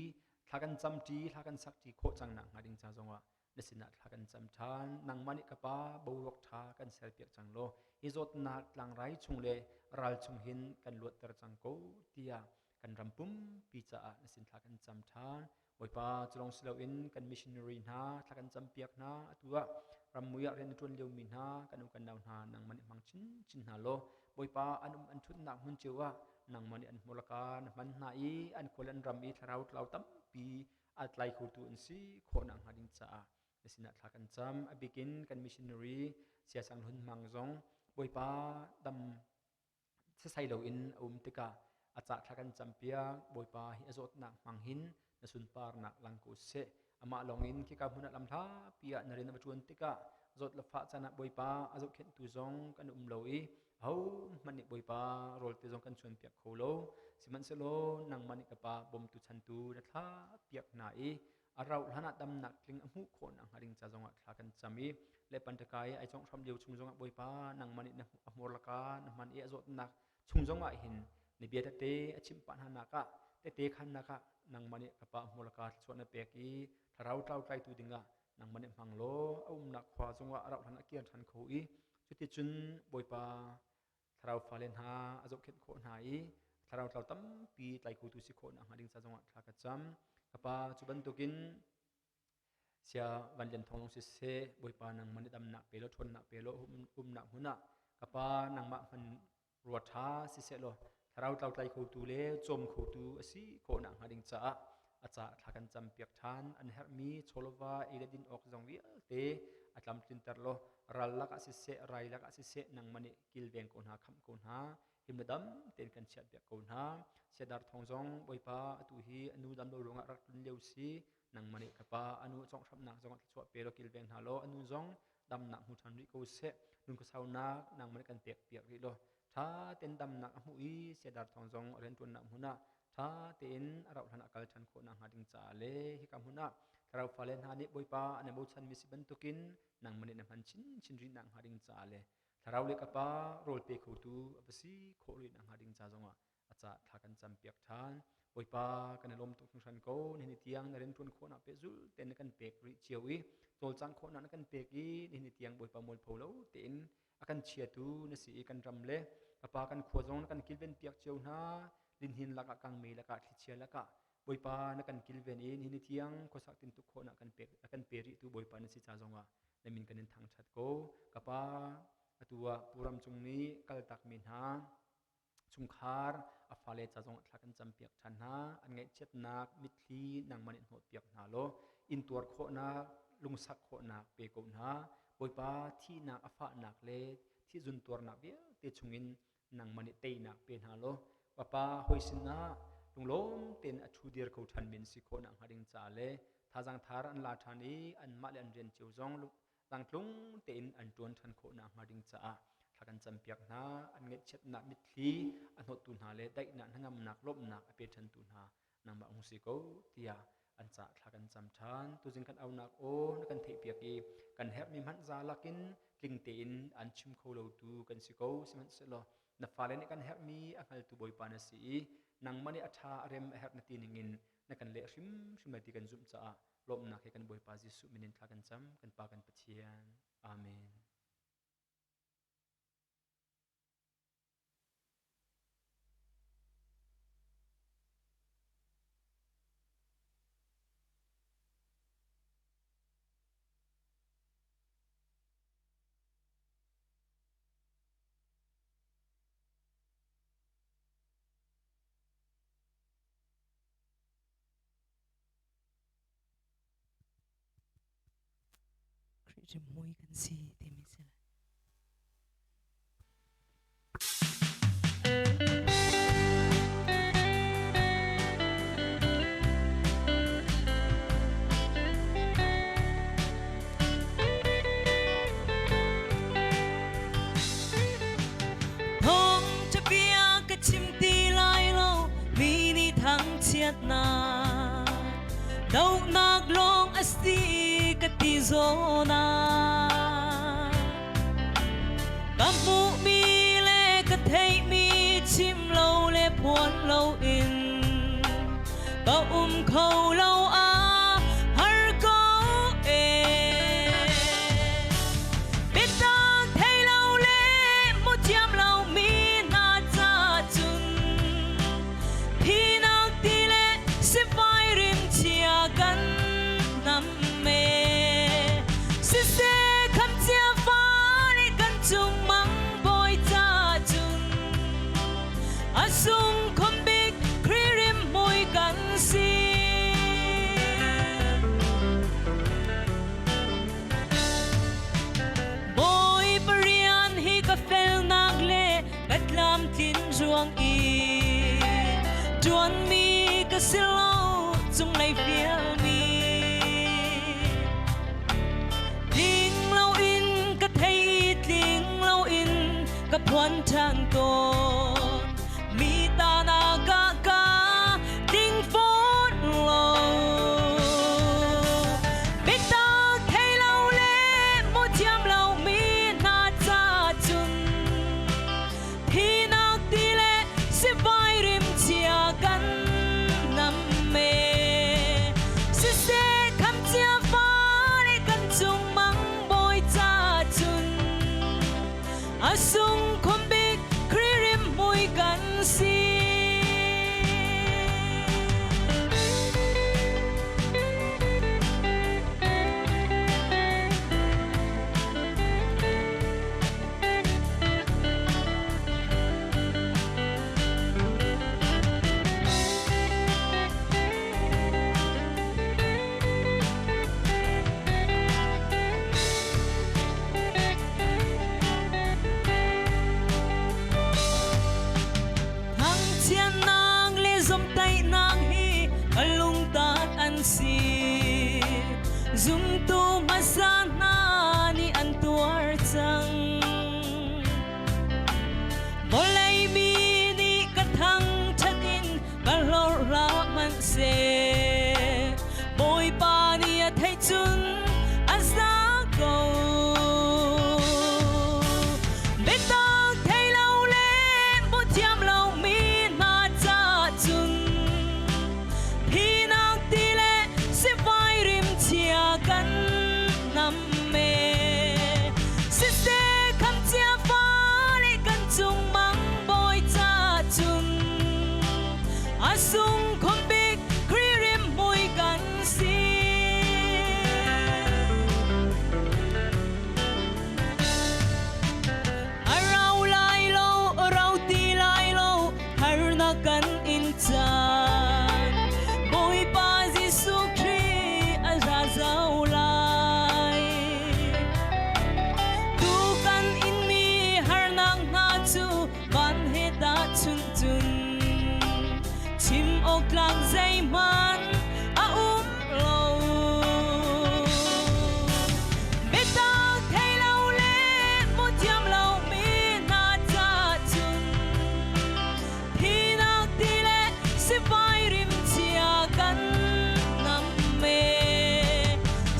thla kan cam ṭi, thla kan sak ṭi khawh cang nakhnga ding ca zongah na sinah thla kan cam ṭhan. Nangmah nih ka Pa boruak ṭha kan serpiak cang law hi zawtnak tlangrai chung le ral chung hin kan luatter cang ko tiah kan ram pumpi caah na sin thla kan cam ṭhan. Bawipa cu lawng si loin kan missionary hna thla kan campiak hna. Atu ah rammui ah rian a ṭuan liomi hna kan u kan nau hna nangmah nih hmang chinchin hna law Bawipa an um an ṭhutnak hmun cio ah nangmah nih an hmurka na hman hna i an khual an ram i thlarau tlau tampi a tlai khotu an si khawh nakhnga ding caah na sinah thla kan cam. A bikin kan missionary Siasang Hlun Mang zong Bawipa dam sasai loin a um tikah a cah thla kan campiak. Bawipa hi a zawtnak hmang hin na sunparnak lang ko seh. Amah lawngin khika hmun ah lamhlapi ah na rian a va ṭuan tikah zawt le fah caan ah Bawipa a zohkhenhtu zong kan um lo i ahohmanh nih Bawipa rawl te zong kan chuanpiak kho lo. Sihmanhsehlaw nangmah nih ka Pa bawmtu chantu na thlah piak hna i a rauh hlan ah damnak tling a hmuh khawh nakhnga ding ca zongah thla kan cam i le pantaka i ai cawngh hram lio chung zongah Bawipa nangmah nih na a hmur laka na hman i a zawtnak chung zongah hin na bia tete a chimh pah hna nak ah tete khannak ah nangmah nih ka pa hmur laka thluachuah na pek i thlarau tlau tlaitu dingah nangmah nih hmang law a umnak khua zongah a rauh hlan a kir ṭhan kho i cuticun Bawipa Thlarau fale hna a zohkhenh khawh hna i thlarau tlau tampi tlai khotu si khawh nakhnga ding ca zongah thla ka cam. Ka pa cu bantukin sia Van Lian Thawng zong siseh Bawipa nangmah nih damnak pe law ṭhawnnak pe law umnak hmun ah ka pa nangmah hman rua ṭha siseh law thlarau tlau tlai khotu le cawm khotu a si khawh nakhnga ding caah a caah thla kan campiak ṭhan. An herhmi chawlova ei le din awk zong vialte a tlamtlinter law ral lakah siseh rai lakah siseh nangmah nih kilveng ko hna khamh ko hna him le dam tein kan chiahpiak ko hna. Siadar Thawng zong Bawipa atu hi a nu dam lo ruangah rak tlun lio si nangmah nih ka pa a nu conghhramhnak zongah thluachuah pe law kilveng hna law a nu zong damnak hmu ṭhan rih ko seh nunkhua nangmah nih kan pek piak rih law ṭha tein damnak a hmuh i Siadar Thawng zong a rianṭuannak hmun ah ṭha tein a rauh hlan ah kal ṭhan khawh nakhnga ding caah le hika hmun ah thlarau fale hna nih Bawipa an i bochanmi si bantukin nangmah nih na hman chinchin rih nakhnga ding caah le thlarau le ka pa rawl pe khotu a va si khawh rih nakhnga ding ca zongah a ca thla kan campiak ṭhan. Bawipa kan i lawm tuk hringhran ko. Nihin tiang na rianṭuan khawhnak pehzul tein na kan pek rih cio i cawlcangh khawhnak na kan pek i nihin tiang Bawipa mualpho lo tein a kan chiatu na si i kan ram le ka pa kan khua zong na kan kilven piak cio hna. Linhin lakah kangmei lakah thlichia lakah Bawipa na kan kilven i nihin tiang khuasak tintuk khawhnak kan pek a kan pe rihtu Bawipa na si ca zongah na min kan in thangṭhat ko. Ka pa atu ah Pu Ram Cung nih kaltakmi hna chungkhar a fale ca zong thla kan campiak ṭhan hna. An ngaihchiatnak mitthli nangmah nih hnawhpiak hna law intuar khawhnak lungsak khawhnak pe ko hna. Bawipa thihnak a fahnak le thihzun tuarnak vialte chungin nangmah nih teinak pe hna law Papa hawi sinah lunglawm tein a ṭhu dir kho ṭhan men si khawh nakhnga ding caah le thazaang thar an la ṭhan i anmah le an rian cio zong tlangtlung tein an ṭuan ṭhan khawh nakhnga ding caah thla kan campiak hna. An ngaihchiatnak mitthli a hnawttu hna le daihnak hnangamnak lawmhnak a pe ṭhantu hna nangmah hung si ko tiah an caah thla kan cam ṭhan. Tuzing kan aunak aw na kan theihpiak i kan herhmi hmanh za lakin tling tein an chim kho lotu kan si ko. Sihmanhsehlaw na fale nih kan herhmi a hngaltu Bawipa na si i nangmah nih a ṭha a rem a herh na ti ningin na kan leh hrimhrim lai ti kan zumh caah lawmhnak he kan Bawipa Jesuh min in thla kan cam kan Pa kan Pathian. Amen. Khrih rimhmui kan si timi si lai. Thawng ṭha ka chim ti lai lo mi nih thangchiatnak dohnak lawng a si ka ti zawn ah ka hmuhmi le ka theihmi chim lo le phuan loin ka um kho lo a har ko ee. Biatak thei lo le hmu thiam lomi hna ca cun Thinak ti le sifai rimchia kan nam me. Siseh khamcia fale kan cung mang bawi ca cun a sung khom bik Khrih rimhmui kan si. Bawipa rian hi ka felnak le ka tlamtlin ruang i ṭuanmi ka si lo cunglei fialmi. Tling loin ka thei i tling loin ka phuan ṭhan tawn. Mi ta na ka ka ding fawn lo. Biatak thei lo le hmu thiam lo mi hna ca cun thinak ti le sivai rimchia kan nam me. Siseh khamcia fale kan cung mang bawi ca cun a sung khom bik. Harnak hi ka lungtat an si. Zumtu hmasa hna nih an tuar cang. Vawlei mi nih ka thangṭhat in ka hlorh hlah hmanhseh Bawipa nih a theih cun a za ko. Biatak thei lo le hmu thiam lomi hna caah cun Thinak ti le sivai rimchia kan nam me. Siseh khamcia fale kan cung mang bawi caah cun a sung khun bik Khrih rimhmui kan si. A rau lai lo, rau ti lai lo, harnak kan in caan. Bawipa Jesuh Khrih a ra zau lai. Tu kan inmi harnak hna cu van he tahchunh cun chim awk tlak zeihmanh a um lo. Biatak thei lo le hmu thiam lomi hna caah cun thinak ti le sivai rimchia kan nam me.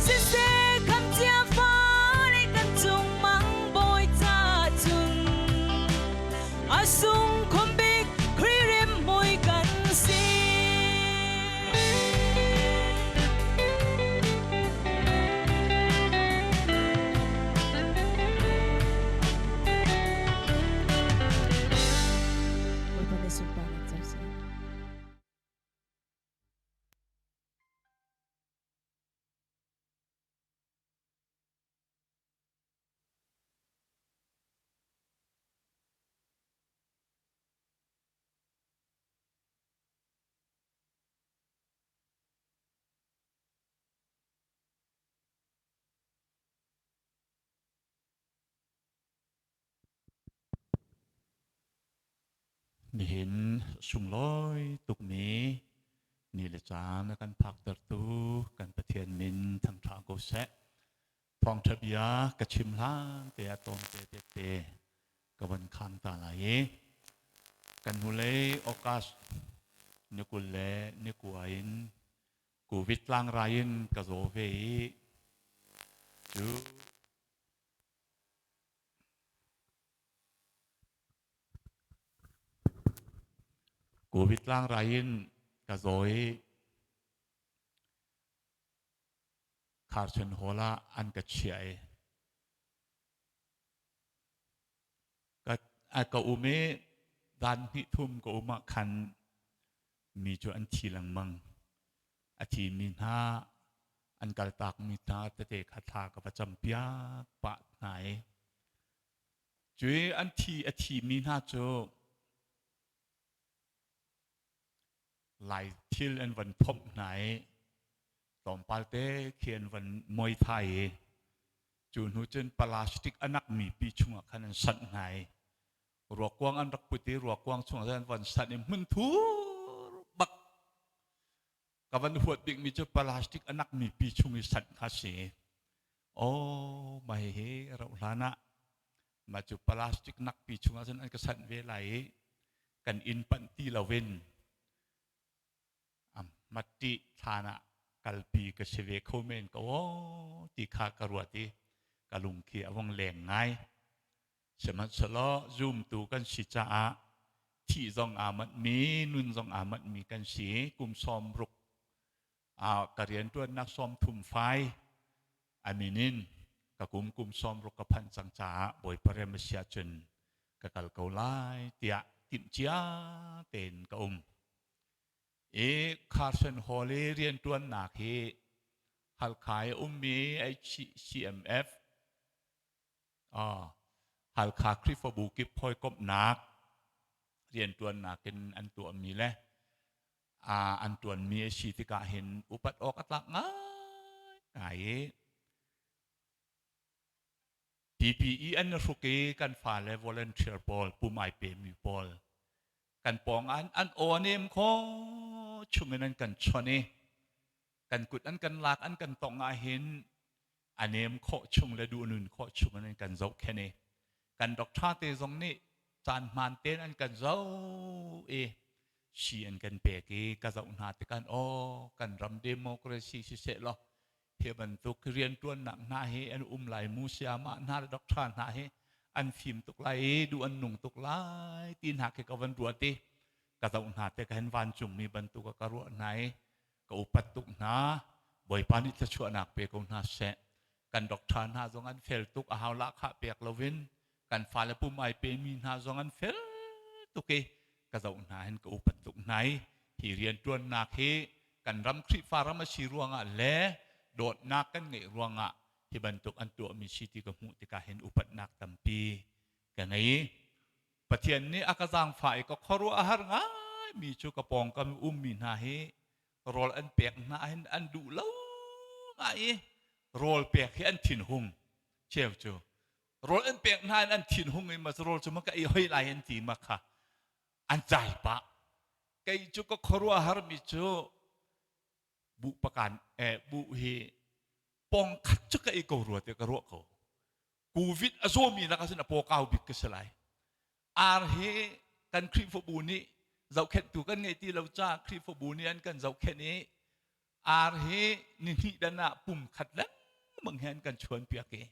Siseh khamcia fale kan cung mang bawi caah cun a sung khun bik Khrih rimhmui kan si. Bawipa nih sunparnak co seh. Nihin sunglawi tukmi ni le caan a kan phaktertu kan Pathian min thangṭha ko seh. Thawngṭha bia ka chim hlan te ah tlawmte tete ka van khang ta lai i kan hnulei August ni 20 le ni kua in Covid tlangrai in ka zaw ve i cu Covid tlangrai in ka zaw i Carson Hall ah an ka chiah i ka, ka um i dan hnih thum ka um ah khan mi cu an thi lengmang. A thimi hna an kaltakmi hna tete kha thla ka va campiak pah hna i cui an thi a thimi hna cu Lai thil an van phomh hna i tlawmpal te khi an van muai thai i cu hnu cun plastic a nakmi pi chungah khan an sanh hna i ruakuang an rak put i ruakuang chungah an van sanh i hmunthur bak ka van huat bikmi cu plastic a nakmi pi chung i sanh kha si. Oh, mah hihi rauh hlan ah mah cu plastic nakpi chungah cun an ka sanh ve lai i kan inn panh ti loin matti thlan ah kalpi ka si ve kho men ko ti kha ka ruat i ka lung khi a vong leng ngai. Sihmanhsehlaw zumtu kan si caah thih zong aa manhmi, nun zong aa manhmi kan si. Kum 60 ka rianṭuannak 30 fai a min in ka kum kum 60 ka phanh cang caah Bawipa rem a si ahcun ka kal ko lai tiah timhcia tein ka um. I Carson Hall i rianṭuannak hi Halkha i ummi HCMF Halkha Khrihfabu kip hawikomhnak rianṭuannak in an tuahmi le an ṭuanmi a si tikah hin upat awk a tlak ngaingai i PPE an hruk i kan fale volunteer pawl pum ai pemi pawl kan pawng an an aw a nem kho. chungin an kan chawnh i kan kut an kan lak an kan tongh ahhin a nem khawh chung le duh nun khawh chung in an kan zohkhenh i kan doctor te zong nih caan hmaan tein an kan zoh i si an kan pek i ka zoh hna tikhan aw kan ram democracy siseh law hi bantuk rianṭuannak hna hi an um lai mu siamah hna le doctor hna hi an fim tuk lai i duh an nung tuk lai ti hna khi ka van ruat i ka zoh hna te ka hin vancungmi bantuk ka ruah hna i ka upat tuk hna. Bawipa nih thluachuahnak pe ko hna seh. Kan doctor hna zong an fel tuk a hau lahkhah pek loin kan fale pum ai pemi hna zong an fel tuk i ka zoh hna hin ka upat tuk hna i hi rianṭuannak hi kan ram Khrihfa ram a si ruangah le dawtnak kan ngeih ruangah hi bantuk an tuahmi si ti ka hmuh tikah hin upatnak tampi ka ngei. Pathian nih a ka zaangfah i ka khuaruah a har ngaimi cu ka pawngkam i ummi hna hi rawl an pek hna hin an duh lo ngai i rawl pek hi an thinhung cheu cu rawl an pek hna in an thinhung i ma rawl cu ma ka ei hoi lai an ti ma kha an cai pah. Kei cu ka khuaruah harmi cu buh pakan eh buh hi pong khat cu ka ei ko rua te ka ruah ko. Covid a zawmi nak ahcun a paw kau bik ka si lai. Ar hi kan Khrihfabu nih zohkhenhtu kan ngei ti lo caah Khrihfabu nih an kan zohkhenh i ar hi ni hnih dan ah pum khat lengmang he an kan chuan piak i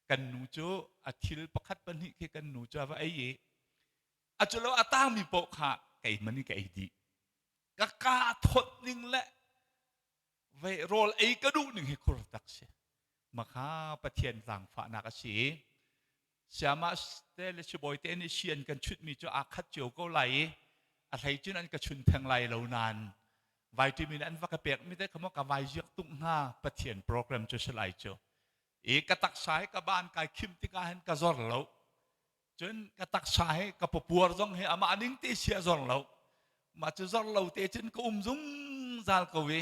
kan nu cu a thil pakhat pahnih khi kan nu cu a va ei i a cu lo a tangmi paoh kha keimah nih ka ei dih. Ka kaa thawt ning le vei rawl ei ka duh ning hi khur tak si. Makha Pathian zaangfahnak a si i Siamah te le sibawi te nih si an kan chutmi cu aa khat cio ko lai i a hlei cun an ka chun theng lai lo nain vitamin an va ka pek mi te kha maw ka vai ziak tung hnga. Pathian program cu si lai cu i ka taksa hi ka ban kai khim tikah hin ka zor lo. Cun ka taksa hi ka papuar zong hi amah ning te si a zor lo. Mah cu zor lo te cun ka um zungzal ko i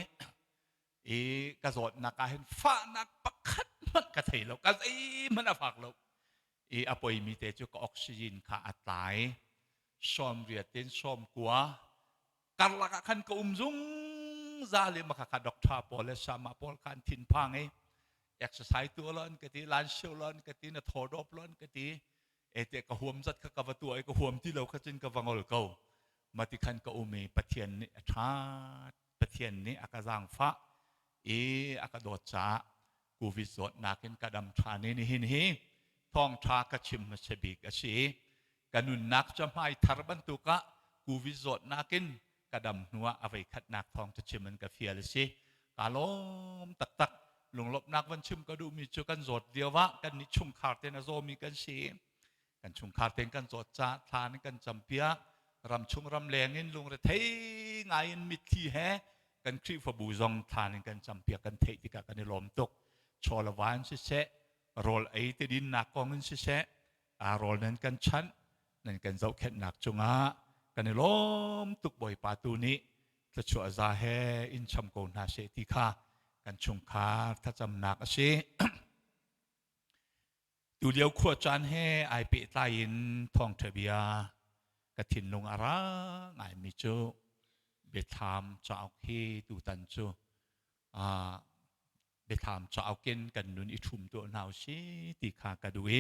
i ka zawtnak ah hin fahnak pakhat hmanh ka thei lo, ka zeihmanh a fak lo. I a poimi te cu ka oxygen kha a tlai 80 in 90 karlak ah khan ka um zungzal i maka kha doctor pawl le sama pawl kha an thinphang i exercise tuah lo an ka ti, lan sio lo an ka ti, na thaw dawp lo an ka ti. Ete ka huam zat kha ka va tuah i ka huam ti lo kha cun ka va ngol ko. Mati khan ka um i Pathian nih a ṭha, Pathian nih a ka zaangfah i a ka dawt caah Covid zawtnak in ka dam ṭhan i nihin hi thawngṭha ka chim hmasa bik a si. Ka nunnak cu hmai thar bantuk ah Covid zawtnak in ka dam hnuah a voikhatnak thawng cu chim an ka fial a si. Ka lawm taktak. Lunglawmhnak van chim ka duhmi cu kan zawt lio ah kan nih chungkhar tein a zawmi kan si. Kan chungkhar tein kan zawt caah thla in kan campiak. Ramchung ramleng in lungrethei ngai in mitthli he kan Khrihfabu zong thla in kan campiak kan theih tikah kan i lawm tuk. Chaw le va in siseh, rawl ei te dinnak kong in siseh, aa rawl nan kan chanh, nan kan zohkhenhnak cungah kan i lawm tuk. Bawipa tu nih thluachuah za he in cham ko hna seh ti kha kan chungkhar thlacamnak a si. Tulio khua caan he ai pehtlai in thawngṭha bia ka thinlung a ra ngaimi cu Biathlam cauk hi tutan cu Biathlam cauk in kan nun i ṭhum tuah hna usih ti kha ka duh i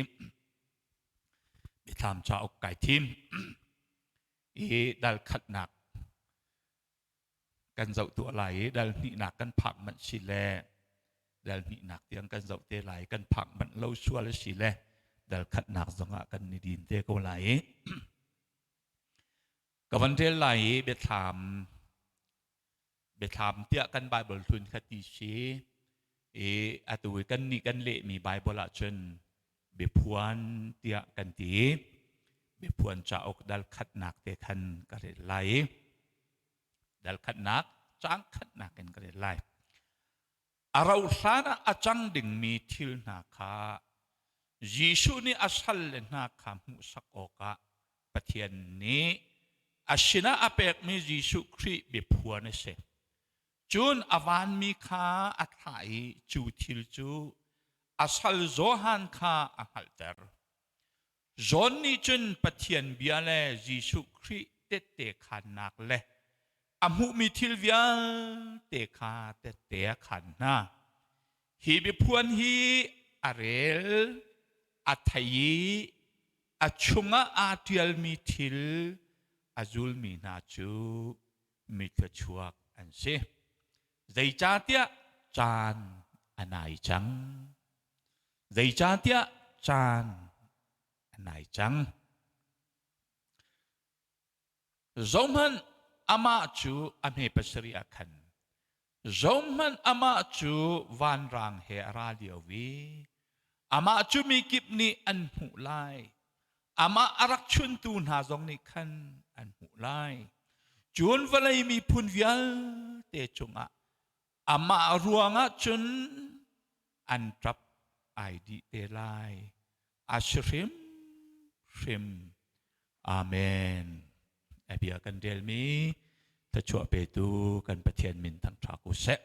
Biathlam cauk kai thim i dal khatnak kan zoh tuah lai i dal hnihnak kan phak manh si le dal hnihnak tiang kan zoh te lai, kan phak manh lo sual a si le dal khatnak zongah kan ni din te ko lai i ka van rel lai i Biathlam, Biathlam tiah kan Bible hlun kha ti si i atu i kan nih kan lehmi Bible ahcun Biaphuan tiah kan ti. Biaphuan cauk dal khatnak te khan ka rel lai i dal khatnak caang khatnak in ka rel lai. A rauh hlan ah a cang dingmi thil hna kha Jesuh nih a salle hna kha hmuhsak awkah Pathian nih a sinah a pekmi Jesuh Khrih biaphuan a si. Cun a vanmi kha a thlah i cu thil cu a sal Johan kha a hngalhter. John nih cun Pathian bia le Jesuh Khrih tehte khaannak le A hmuhmi thil vialte kha tette a khan hna. Hi biaphuan hi a rel, a thei i a chungah aa ṭialmi thil a zulmi hna cu mi thluachuak an si. Zeicahtiah caan a nai cang. Zeicahtiah caan a nai cang. Zohhmanh, amah cu a hme pasarih ah khan zohhmanh amah cu vanrang he a ra lio i amah cu mi kip nih an hmuh lai. Amah a rak chuntu hna zong nih khan an hmuh lai. Cun vawlei miphun vialte cungah amah ruangah cun an ṭap ai dih te lai. A si hrimhrim. Amen. A bia kan relmi thluachuah petu kan Pathian min thangṭha ko seh.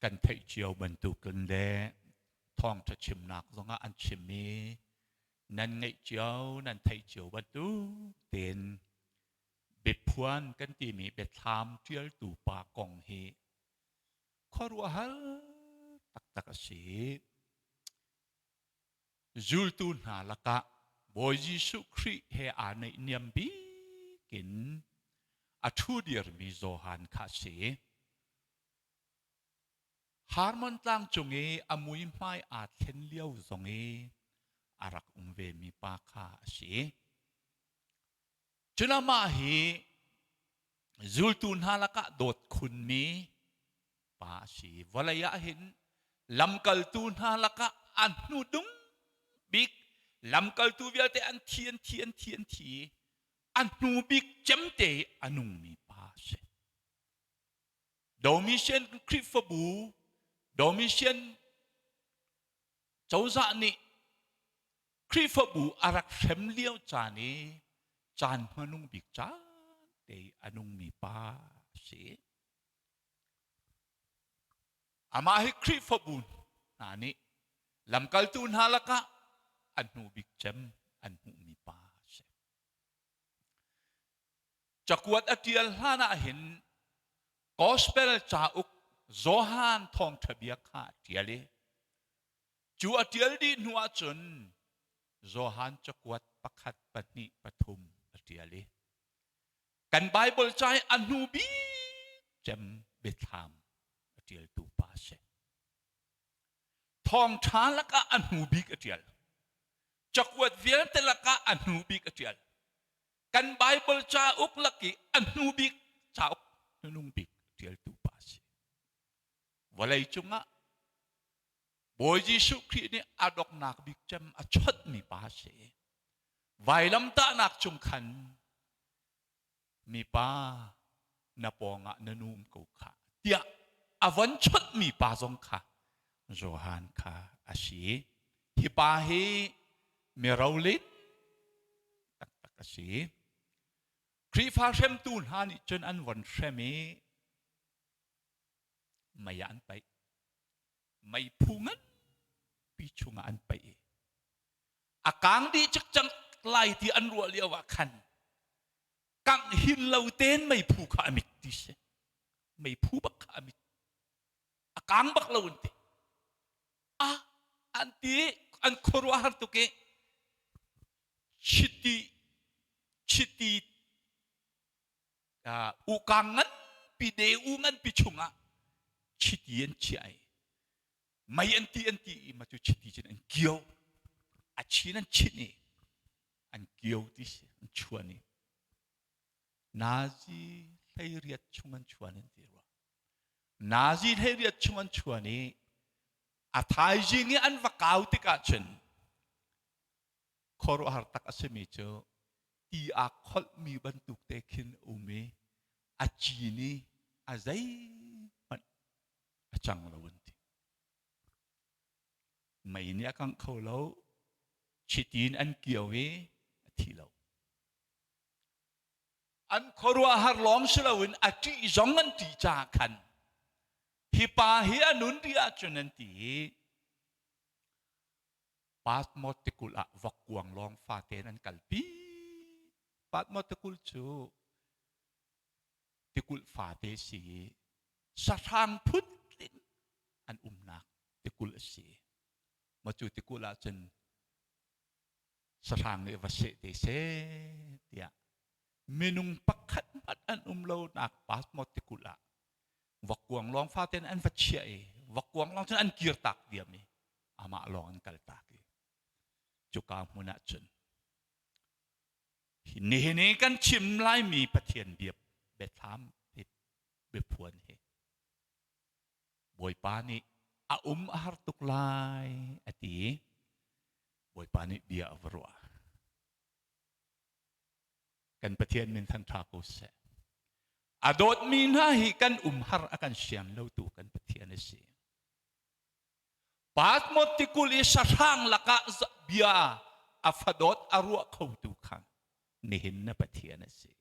Kan theih cio bantukin le thawngṭha chimnak zongah an chim i nan ngeih cio nan theih cio bantuk tein biaphuan kan timi biathlam ṭialtu pa kong hi khuaruahhar taktak a si. Zultu hna lakah Bawi Jesuh Khrih he aa naihniam bik in a ṭhu dirmi Johan kha a si. Harmon tlang cung i a muihmai aa thlen lio zong i a rak um vemi pa kha a si. Cun amah hi zultu hna lakah dawt khunmi pa a si. Vawlei ah hin lamkaltu hna lakah a hnudung bik lamkaltu vialte an thi an thi an thi an thi a hnu bik cemte a nungmi pa a si. Domitian Khrihfabu Domitian cozah nih Khrihfabu a rak hrem lio caan i caan hmanung bik caan te a nungmi pa a si. Amah hi Khrihfabu hna nih lamkaltu hna lakah a hnu bik cem an hmuhmi pa a si. Cakuat a ṭial hlan ah hin Gospel cauk Johan thawngṭha bia kha a ṭial i cu a ṭial dih hnu ahcun Johan cakuat pakhat pahnih pathum a ṭial i kan Baibal ca i a hnu bik cem biathlam a ṭialtu pa a si. Thawngṭha lakah a hnu bik a ṭial. Cakuat vialte lakah a hnu bik a ṭial. Kan Baibal cauk lak i a hnu bik cauk hnunung bik ṭialtu pa a si. Vawlei cungah Bawi Jesuh Khrih nih a donghnak bik cem a chonhmi pa a si. Vailamtahnak cung khan mipa na pawngah na nu um ko kha tiah a von chonhmi pa zong kha Johan kha a si. Hi pa hi mirolin taktak a si. Khrihfa hremtu hna nih cun an von hrem i mei ah an paih. Meiphu nganpi chungah an paih i a kang dih cikcang lai ti an ruah lio ah khan kangh hin lo tein meiphu kha a mit ti si. Meiphu bak kha a mit. A kang bak lo an ti. A an ti an khuaruahhar tuk i chiti chiti ukang nganpi de-u nganpi chungah chiti an chiah i mei an ti an ti i ma cu chiti cun an kio a chin an chinh i an kio ti si an chuan i nazi hleiriat chung an chuan an ti rua nazi hleiriat chung an chuan i a thaizing i an va kau tikah cun khuaruahhar tak a simi cu ti aa kholhmi bantuk te khin um i a cin i a zeihmanh a cang lo an ti. Mei nih a kangh kho lo, chiti in an kio i a thi lo. An khuaruahhar lawng si loin a ṭih zong an ṭih caah khan hi pa hi a nun rih ahcun an ti i Patmos tikulh ah vokkuang lawng fate in an kalpi. Patmos tikulh cu tikulh fate si i sahrang phutling an umnak tikulh a si. Ma cu tikulh ahcun sahrang nih va seh te seh tiah minung pakhat hmanh an um lonak Patmos tikulh ah vokkuang lawng fate in an va chiah i vokkuang lawng cun an kir tak diam i amah lawng an kal tak i cuka hmun ah cun nihin i kan chim laimi Pathian bia biathlam biaphuan hi Bawipa nih a um a har tuk lai a ti. Bawipa nih bia a va ruah. Kan Pathian min than ṭha ko seh. A dawtmi hna hi kan umhar a kan sian lotu kan Pathian a si. Patmos tikulh i sahrang lakah bia a fadawt a ruah khotu kha nihin na Pathian a si.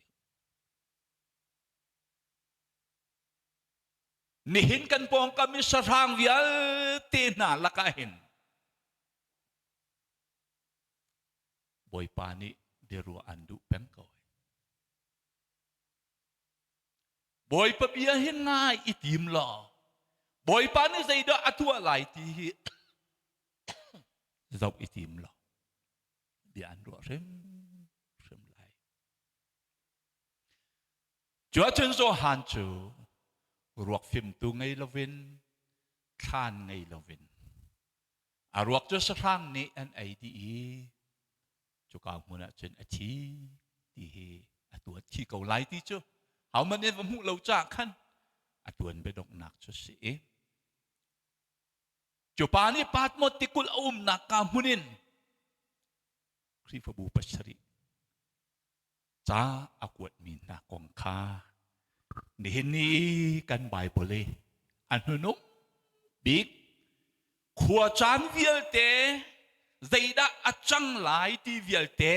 Nihin kan pawngkam i sahrang vialte hna lakah hin Bawipa nih biaruah an duh peng ko. Bawipa bia hi ngai i tim law Bawipa nih zeidah a tuah lai ti hi zoh i tim law bia an ruah hrimhrim lai. Cu ahcun Johan cu ruak fimtu ngei loin thlan ngei loin a ruak cu sahrang nih an ei dih i cuka hmun ah cun a thi ti hi a tuan thi ko lai ti cu hohmanh nih va hmuh lo caah khan a tuan biadonghnak cu si i cu pa nih Patmos tikulh a umnak ka hmun in Khrihfabu pasarih ca a kuatmi hna kong kha nihin ni kan Bible i a hnunung bik khua caan vialte zeidah a cang lai ti vialte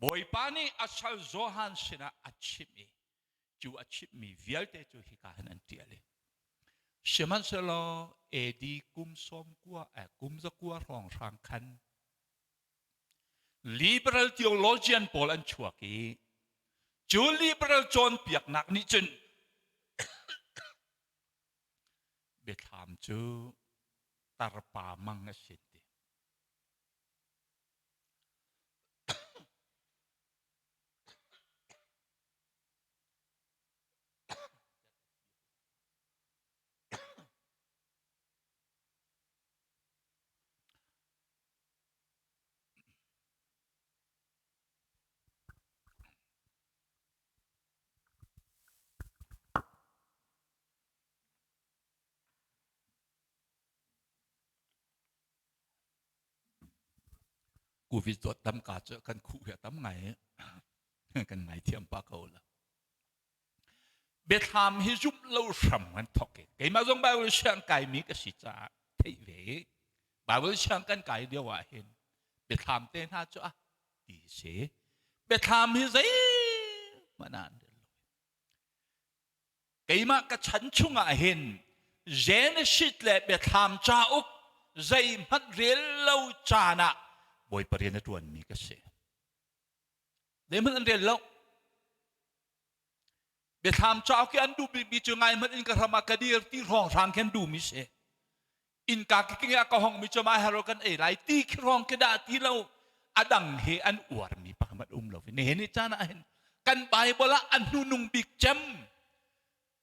Bawipa nih a sal Johan sinah a chimh i cu a chimhmi vialte cu hika hin an ṭial i sihmanhsehlaw AD kum sawm kua kum zakua hrawnghrang khan Liberal theologian pawl an chuak i cu liberal cawnpiaknak nih cun biathlam cu tarpa mang a si ti. Covid zawt tam ka cu kan khuh hi a tam ngai kan ngai thiam pa ko la. Biathlam hi zumh lo hram an thok i keimah zong Bible siang kaimi ka si caah theih ve i Bible siang kan kai lio ah hin biathlam te hna cu ah ti si biathlam hi zeihmanh ah an rel lo keimah ka chan chungah hin Genesis le biathlam cauk zeihmanh rel lo caan ah Bawipa rian a ṭuanmi ka si zeihmanh an rel lo biathlam cauk i an duh bikmi cu ngai hmanh in ka hram ah ka dir ti hrawnghrang khi an duhmi si innka kiking ah ka hongmi cu mai haro kan ei lai ti khi hrawng khi dah ti lo a dang he an uarmi pakhat um lo nihin ni caan ah hin kan Bible ah an hnunung bik cem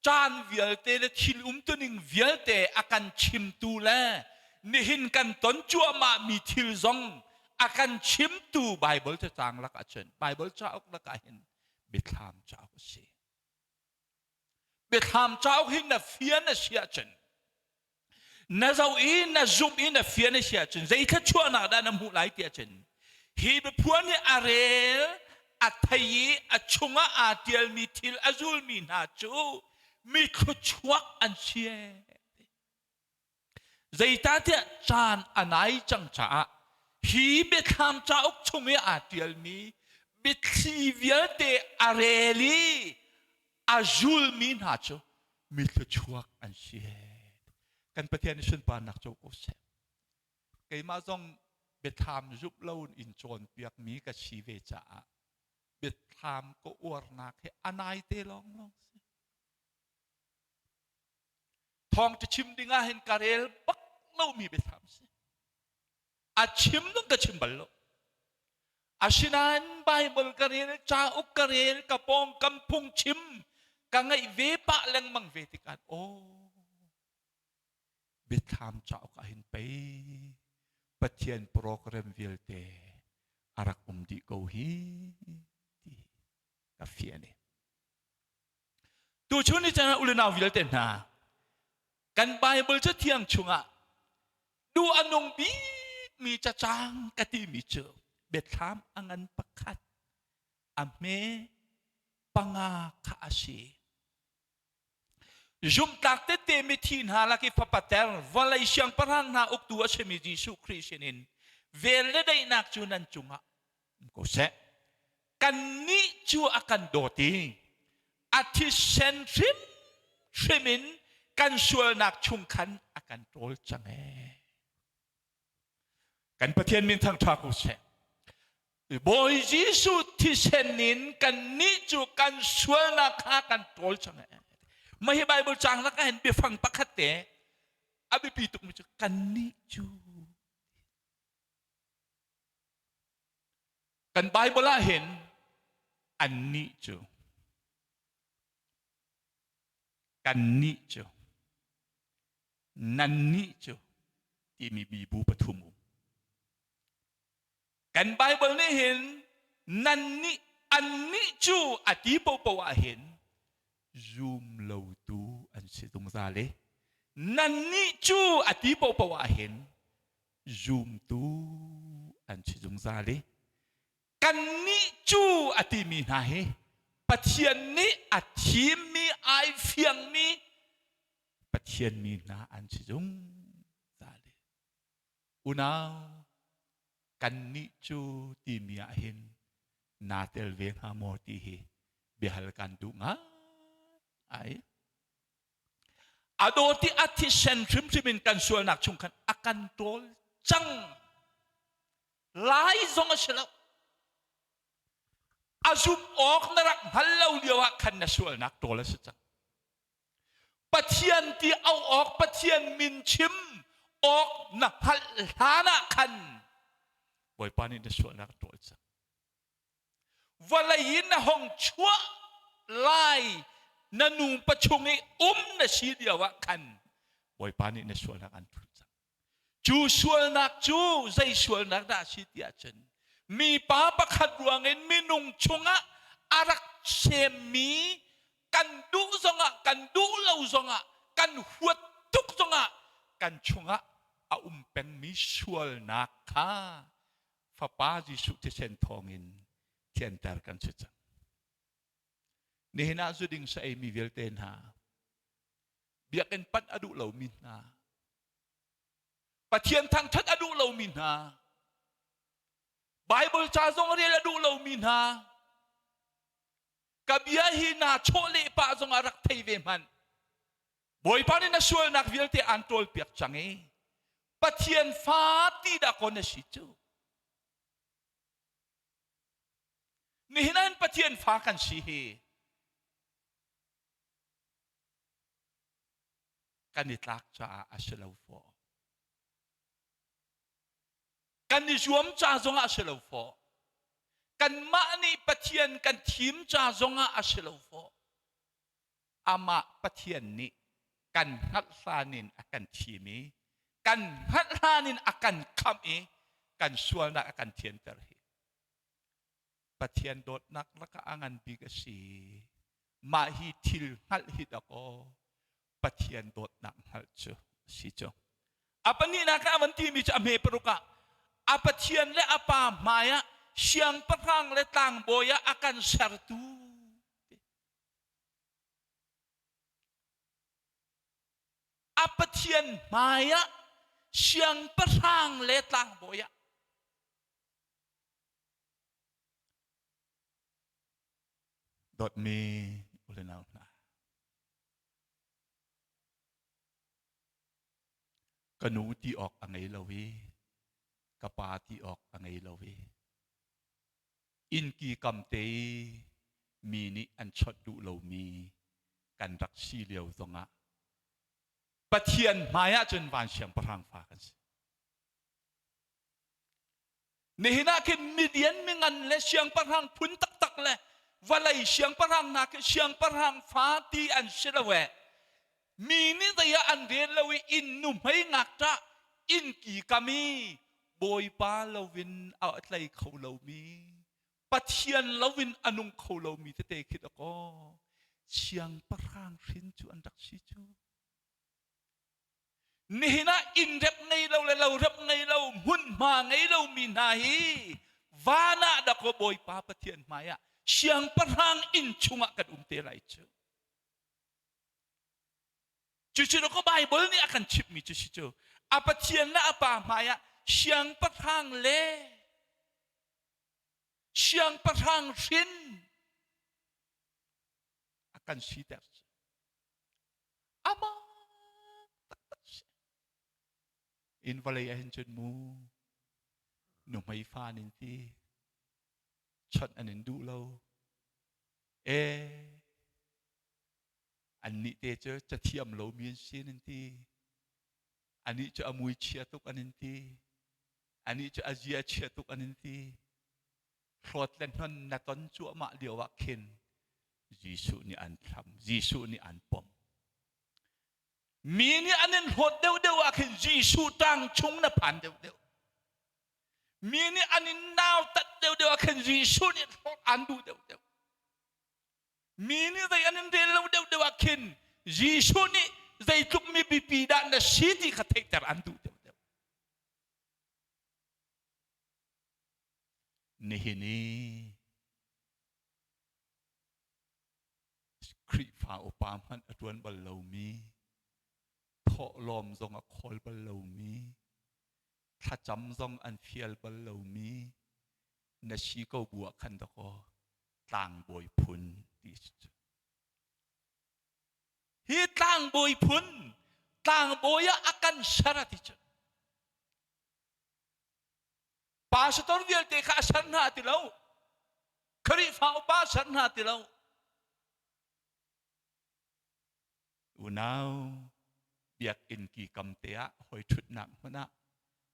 caan vialte le thil umtuning vialte a kan chimtu le nihin kan ton cuahmah mi thil zong a kan chimtu Bible cacang lakah cun Bible cauk lakah hin biathlam cauk a si. Biathlam cauk hi na fian a si ahcun na zoh i na zumh i na fian a si ahcun zei thluachuahnak dah na hmuh lai ti ahcun hi biaphuan hi a rel a thei i a chungah aa ṭialmi thil a zulmi hna cu mi thluachuak an si Zeicahtiah caan a nai cang caah hi biathlam cauk chung i aa ṭialmi Biathli vialte a rel i a zulmi hna cu mi thluachuak an si. Kan Pathian i sunparnak co ko seh. Keimah zong biathlam zumh lo in cawnpiakmi ka si ve caah biathlam ka uarnak hi a nai te lawnglawng si. Thawngṭha chim ding ah hin ka rel bak lomi biathlam si. A chim zong ka chim bal lo. Asinain Bible ka rel, cauk ka rel, ka pawngkam phungchim ka ngaih ve pah lengmang ve tikah aw biathlam cauk ah hin pei Pathian program vialte a rak um dih ko hi ti ka fian i tuchun ni chan ah ulenau vialte hna kan Bible cu thiang chungah duh a nung bikmi cacang ka timi cu biathlam a ngan pakhat a hme panga kha a si Zumhtlak tette mithi hna lak i fapater vawlei siangpahrang hna uktu a simi Jesuh Khrih sinin vel le daihnak cu nan cungah um ko seh. Kannih cu a kan dawt i a thisen hrimhrim in kan sualnak chung khan a kan ṭawl cang ee. Kan Pathian min thangṭha ko seh. Bawi Jesuh thisen in kannih cu kan sualnak kha kan ṭawl cang. Mah hi Bible caang lakah hin biafang pakhat te a biapi tukmi cu kannih cu kan Bible ah hin annih cu kannih cu nannih cu timi mibu pathum um. Kan Bible nih hin nannih annih cu a ti popo ah hin zum lotu an si zungzal i nannih cu a ti popo ah hin zumtu an si zungzal i kannih cu a timi hna hi Pathian nih a thimmi ai fiangmi Pathian mi hna an si zungzal i unau kannih cu timi ah hin naa tel ve hnga maw ti hi biahal kan duh ngai ai a dawt i a thisen hrimhrim in kan sualnak chung khan a kan tawl cang lai zong a si lo a zumh awk na rak hngal lo lio ah khan na sualnak tawl a si cang Pathian ti auh awk Pathian min chim awk na hngalh hlan ah khan Bawipa nih na sualnak a ṭawl cang. Vawlei in na hong chuah lai na nu pachung i um na si lio ah khan Bawipa nih na sualnak an ṭhulh cang. Cu sualnak cu zei sualnak dah a si ti ahcun mipa pakhat ruangin minung chungah a rak semmi kan duh zongah kan duh lo zongah kan huat tuk zongah kan chungah a um pengmi sualnak kha Fapa Jesuh thisen thawngin thianter kan si cang. Nihin ah zuding sa eimi vialte hna biakinn panh a duh lomi hna Pathian thangṭhat a duh lomi hna Bible ca zong rel a duh lomi hna ka bia hi naa chawh leh pah zong ah rak thei ve hmanh Bawipa nih na sualnak vialte aan ṭawlpiak cang i Pathian fa ti dah kaw na si cu nihin ah Pathian fa kan si hi kan i tlak caah a si lo fawh. Kan i zuam ca zongah a si lo fawh. Kanmah nih Pathian kan thim ca zongah a si lo fawh. Amah Pathian nih kan hngalh hlan in a kan thim i kan hngalh hlan in a kan khamh i kan sualnak a kan thianter hi. Pathian dawtnak lakah a ngan bik a si. Mah hi thil hngalh hi dakaw Pathian dawtnak hngalh cu a si cu. A pahnihnak ah a van timi cu a hme paruk ah a Pathian le a Pa hmai ah siangpahrang le tlangbawi ah a kan sertu. A Pathian hmai ah siangpahrang le tlangbawi ah. Dawtmi u le nau hna, ka nu ti awk a ngei lo i ka pa ti awk a ngei lo i innki kam te i mi nih an chawnh duh lomi kan rak si lio zongah Pathian hmai ahcun van siangpahrang fa kan si. Nihin ah khin Midian mingan le siangpahrang phun taktak le vawlei siangpahrang hna khi siangpahrang fa ti an si lo ee. Mi nih zei ah an rel lo i inn nuhmei ngakṭah inn ki kam i Bawipa loin a tlei kho lomi Pathian loin a nung kho lomi tete khi dakaw siangpahrang hrin cu an rak si cu. Nihin ah inn rep ngei lo le lo rep ngei lo hmunhma ngei lomi hna hi van ah dakaw Bawipa Pathian hmai ah siangpahrang inn chungah kan um te lai cu. Cucu dakaw Bible nih a kan chimhmi cu si cu. A Pathian le a Pa hmai ah siangpahrang le siangpahrang hrin a kan siter cu. Amah taktak si. In vawlei ah hin cun mu nuhmei fa nin ti chawnh an in duh lo. E annih te cu cathiam lomi an si nan ti. Anih cu a mui chia tuk an in ti. Anih cu a zia chia tuk an in ti. Hlawt le hnon na ton cuahmah lio ah khin Jesuh nih an thlam, Jesuh nih an pom. Mi nih an in hlawt deuhdeuh ah khin Jesuh tang chung na phan deuhdeuh. Mi nih an in nautat deuhdeuh ah khin Jesuh nih hlawt an duh deuhdeuh. Mi nih zei an in rel lo deuhdeuh ah khin Jesuh nih zeitluk mi bipi dah na si ti kha theihter an duh deuhdeuh. Nihin i Khrihfa upa hmanh a ṭuan bal lomi, thawhlawm zong a khawl bal lomi, thlacam zong an fial bal lomi na si ko bu ah khan dakaw tlangbawi phun ti si cu. Hi tlangbawi phun tlangbawi ah a kan ser a ti cu. Pastor vialte kha a ser hna ti lo. Khrihfa upa ser hna ti lo. Unau biakinn ki kam te ah hoi ṭhutnak hmun ah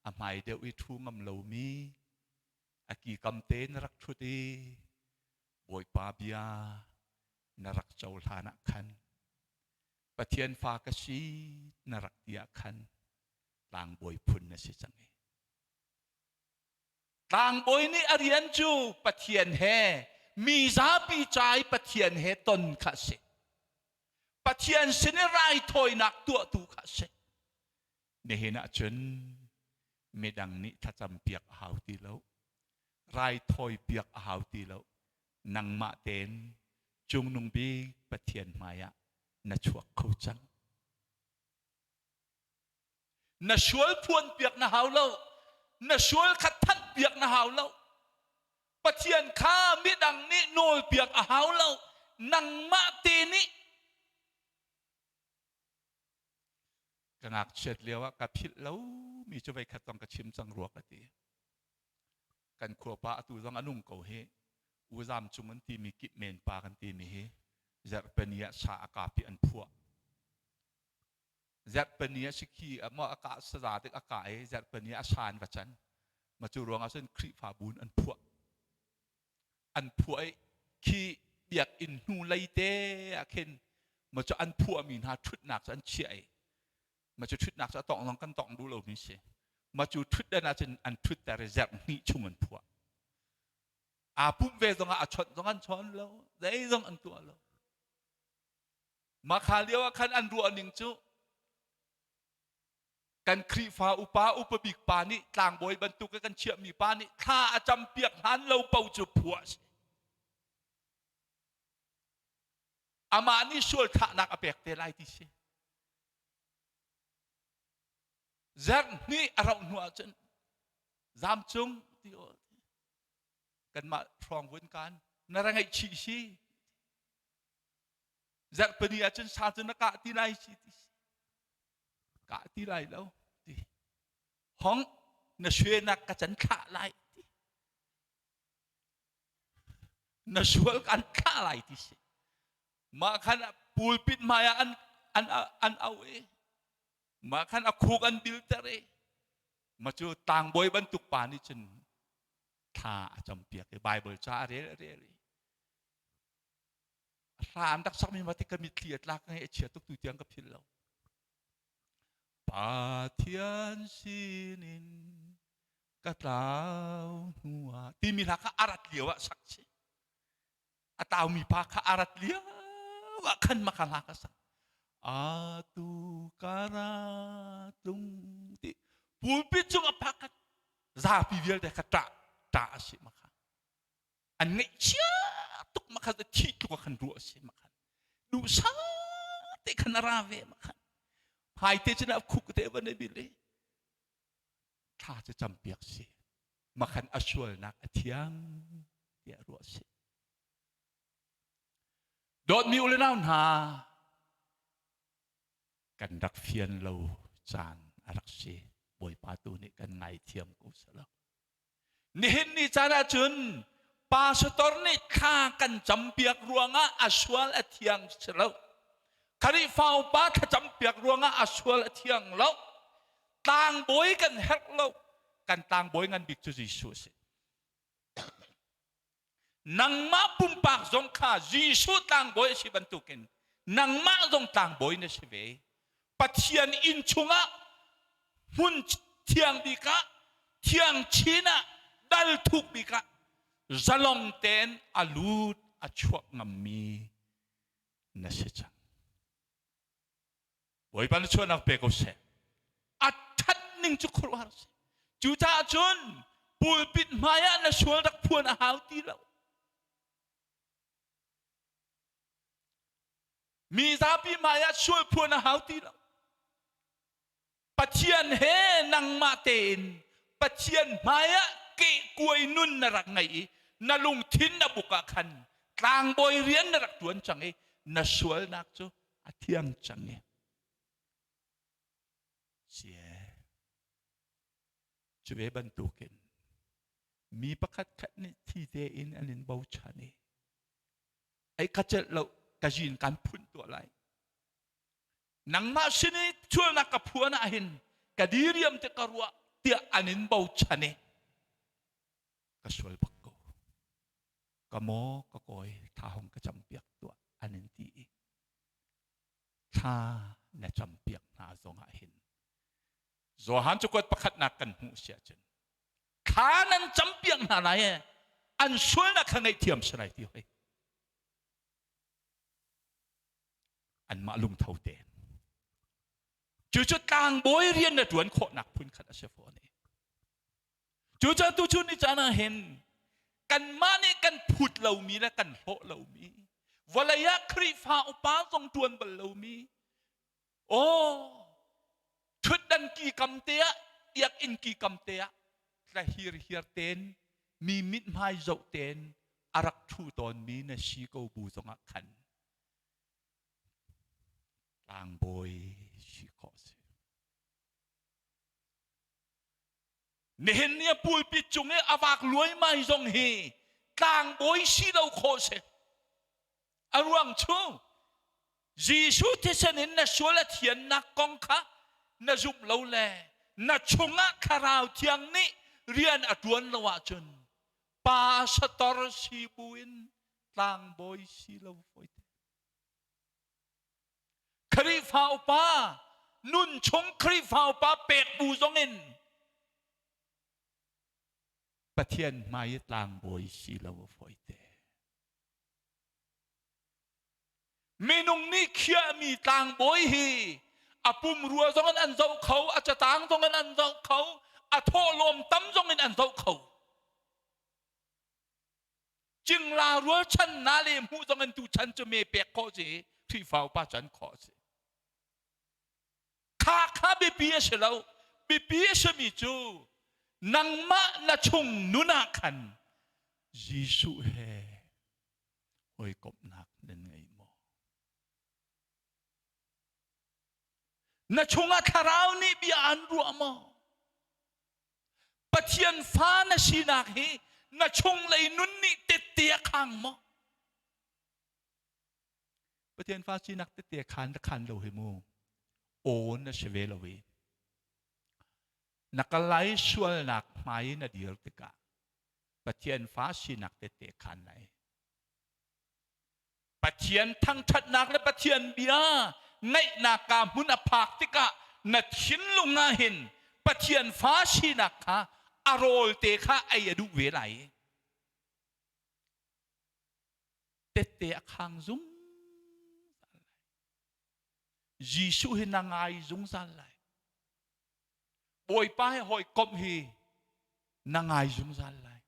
a hmai deuh i ṭhu ngam lomi a ki kam te na rak ṭhut i Bawipa bia na rak cohlan ah khan Pathian fa ka si na rak ti ah khan tlangbawi phun na si cang i Tlangbawi nih a rian cu Pathian he mi zapi ca i Pathian he ton kha a si. Pathian sin i raithawinak tuahtu kha a si. Nihin ah cun midang nih thlacam piak a hau ti lo. Raithawi piak a hau ti lo. Nangmah tein cungnung bik Pathian hmai ah na chuak kho cang. Na sual phuan piak na hau lo. Na sual kha thanh piak na hau lo. Pathian kha midang nih nawl piak a hau lo. Nangmah te nih ka ngakchiat lio ah ka philh lo mi cu veikhat zong ka chim cang rua ka ti. Kan khuapa atu zong a nung ko hi. Uzam cung an timi kip men pa kan timi hi zarhpini ah sa a kap i an phuah. Zarhpini a si khi maw a kah saza tik a kah i zarhpini a sa an va can. Ma cu ruangah cun Khrihfabu in an phuah. An phuah i khi biakinn hnu lei te ah khin ma cu an phuahmi hna ṭhutnak cu an chiah i ma cu ṭhutnak cu a tawng zong kan tawng duh lomi si. Ma cu ṭhutdan ah cun an ṭhutter i zarh hnih chung an phuah. Aa pumh ve zongah a chawnh zong an chawn lo, zei zong an tuah lo. Mahka lio ah khan an ruah ning cu kan Khrihfa upa upa bik pa nih tlangbawi bantuk kan chiahmi pa nih thla a campiak hlan lo po cu phuah a si. Amah nih sual thlahnak a pek te lai ti si. Zarh hnih a rauh hnu ahcun zam cung ti kanmah hrawng vun kan na ra ngaihchih si. Zarhpini ahcun sa cu na kah ti lai si ti kah ti lai lo ti hong na suenak ka can thlah lai ti na sual kan thlah lai ti si mah khan pulpit hmai ah an an an au i mah khan a khuk an bilter i ma cu tlangbawi bantuk pa nih cun thla a campiak i Bible ca a rel a rel i hla an rak sakmi ma ti ka mitthli a tlak ngai a chia tuk tu tiang ka philh lo Pathian sinin ka tlau hnu ah timi hla kha a rat lio ah sak si a taumi pa kha a rat lio ah khan maka hla ka sak atu kara tlung ti pulpit cung a phak zapi vialte kha ṭah ṭah a si maka an ngaihchia tuk ma khan thi tluk ah khan ruah a si ma khan duhsa te khan a ra ve ma khan phai te cun a khuk te van i bil i thla cu campiak si ma khan a sualnak a thiang tiah ruah si dawtmi u le nau hna kan rak fian lo caan a rak si bawipa tu nih kan ngaithiam ko selaw Nihin ni caan ahcun pastor nih thla kan campiak ruangah a sual a thiang si lo. Khrihfa upa thlacampiak ruangah a sual a thiang lo. Tlangbawi kan herh lo. Kan tlangbawi ngan bik cu Jesuh a si. Nangmah pumpak zong kha Jesuh tlangbawi a si bantukin nangmah zong tlangbawi na si ve. Pathian inn chungah hmun thiang bik ah thiang chin ah dal thuk bik ah zalong tein a lut a chuak ngammi na si cang. Bawipa na chuahnak pe ko seh. A ṭhat ning cu khuaruahhar a si. Cucaah cun pulpit hmai ah na sual rak phuan a hau ti lo. Mi zapi hmai ah sual phuan a hau ti lo. Pathian he nangmah tein Pathian hmai ah kehkuai nun na rak ngei i na lungthin na buk ah khan tlangbawi rian na rak ṭuan cang i na sualnak cu a thiang cang i sie cu ve bantukin mi pakhat khat nih thi tein an in bochan i ei ka celh lo ka zin kan phun tuah lai nangmah sin i sualnak ka phuan ah hin ka diriam te ka ruah tiah an in bochan i ka sual bak ko ka maw ka kawi thla hong ka campiak tuah an in ti i thla na campiak hna zongah hin Johan cakuat pakhatnak kan hmuh si ahcun thla nan campiak hna lai e an sualnak kha ngaihthiam si lai ti hoi anmah lungtho te cucu tlangbawi rian na ṭuan khawhnak phun khat a si fawn i cucaah tuchun ni caan ah hin kanmah nih kan phut lomi le kan hlawh lomi vawlei ah Khrihfa upa zong ṭuan bal lomi aw ṭhutdan ki kam te ah biakinn ki kam te ah tla hirhiar ten mi mithmai zoh ten a rak ṭhu tawnmi na si ko bu zongah khan tlangbawi si khawh si. Nihin ni a pulpit cung i a vak luaimai zong hi tlangbawi si lo khawh si. A ruang cu Jesuh thisen in na sual a thiannak kong kha na zumh lo le na chungah Thlarau Thiang nih rian a ṭuan lo ahcun pastor si buin tlangbawi si lo fawite. Khrihfa upa nun chung Khrihfa upa pek bu zongin Pathian hmai i tlangbawi si lo a fawite. Minung nih khiahmi tlangbawi hi a pumrua zongin an zoh kho, a catang zongin an zoh kho, a thawhlawm tam zongin an zoh kho. Cingla rualchan na le hmuh zong in tu chan cu me pek khawh si Khrihfa upa chan khawh si. Kha kha biapi a si lo. Biapi a simi cu nangmah na chung nun ah khan Jesuh he hawikomhnak nan ngei maw? Na chungah thlarau nih bia an ruah maw? Pathian fa na sinak hi na chunglei nun nih tette a khang maw? Pathian fa sinak tette a khan na khan lo hi mu. Aw na si ve lo i. Na kal lai sualnak hmai na dir tikah Pathian fa sinak tette khan lai. Pathian thangṭhatnak le Pathian bia ngaihnak ka hmun a phak tikah na thinlung ah hin Pathian fa sinak kha a rawl te kha ei a duh ve lai. Tette a khang zungzal lai. Jesuh hi na ngai zungzal lai. Bawipa he hawikomh hi na ngai zungzal lai.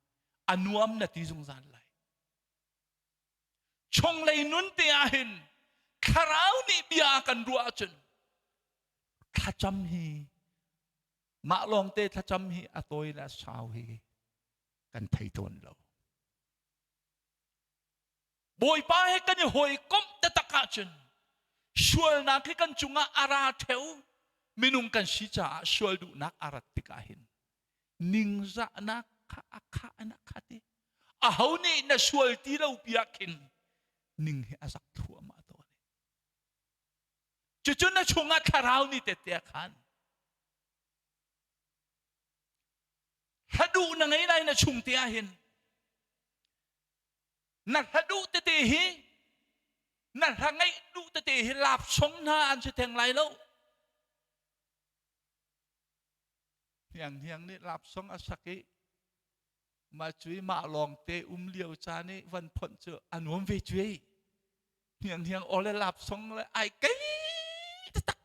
A nuam na ti zungzal lai. Chunglei nun te ah hin thlarau nih bia a kan ruah ahcun thlacam hi mah lawngte thlacam hi a tawi le a sau hi kan thei tawn lo. Bawipa he kan i hawikomh taktak ahcun sualnak hi kan cungah a ra ṭheo minung kan si caah sual duhnak a rat tikah hin ningzahnak kha a khah in a khat i aho nih na sual ti lo piah khin ning hi a zak thluahmah tawn cucu na chungah thlarau nih tette a khan hla duh na ngei lai na chung te ah hin na hla duh tete hi na hla ngeih duh tete hi lap song hna an si theng lai lo Hniang hniang nih lapsong a sak i mah cu i mah lawngte um lio caan i van phonh cu a nuam ve cuai. Hniang hniang aw le lapsong le ai kei taktak.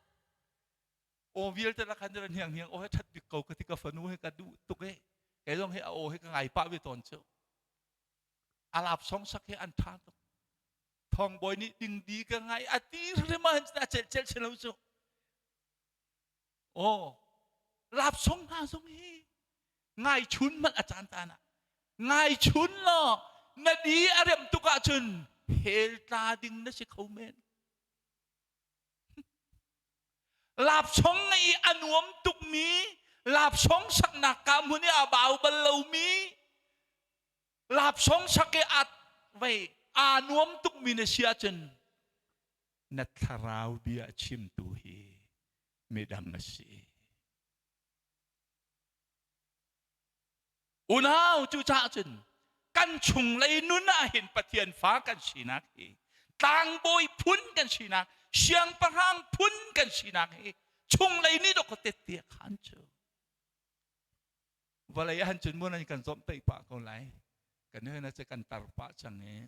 Aw vialte la khan hniang hniang aw he ṭhat bik ko ka ti ka fanu he ka duh tuk e. Kei zong hi a aw he ka ngai pah ve tawn cu. A lapsong sak hi an ṭha tuk. Thawngbawi nih dingdi ka ngai a ti hrim ah a celh celh si lo cu. Aw, rapsong hna zong hi ngai chun hmanh a caan caan ah ngai chun law na di a rem tuk ahcun hell tla ding na si kho men. Lapsong i a nuam tukmi lapsong saknak ka hmun i a bau bal lomi lapsong sak i a vei aa nuam tukmi na si ahcun na thlarau bia chimtu hi midang a si. Unau cucaah cun kan chunglei nun ah hin Pathian fa kan sinak hi tlangbawi phun kan sinak siangpahrang phun kan sinak hi chunglei nih dok tette khan cu vawlei ah cun mun an kan zomhtaih pah ko lai kan hoi na kan tar pah cang i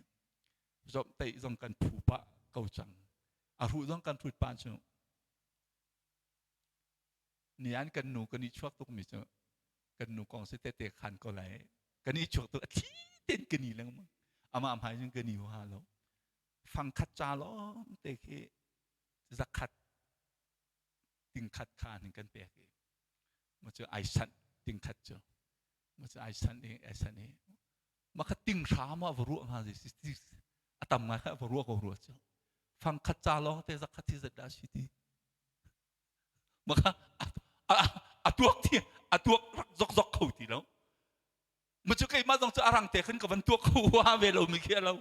zomhtaih zong kan phu pah ko cang a hruh zong kan hrut pah cu ni an kan nu kan i chuak tuk mi cu kan nu kong si tete khan ko lai kan i chuak tuk a thli ten kan i lengmang amah hmai cun kan i ha lo fangkhat ca lawng te khi zakhat tingkhat kha hin kan pek i ma cu ai sanh tingkhat cu ma cu ai sanh i ai sanh i ma kha ting hra ma va ruah hnga a tam ngai kha va ruah ko rua cu fangkhat ca lawng te zakhat hi zat dah si ti ma kha a tuak thi a tuak rak zok zok kho ti lo ma cu keimah zong cu a rang te khan ka van tuak kho wa ve lo mi khi a lo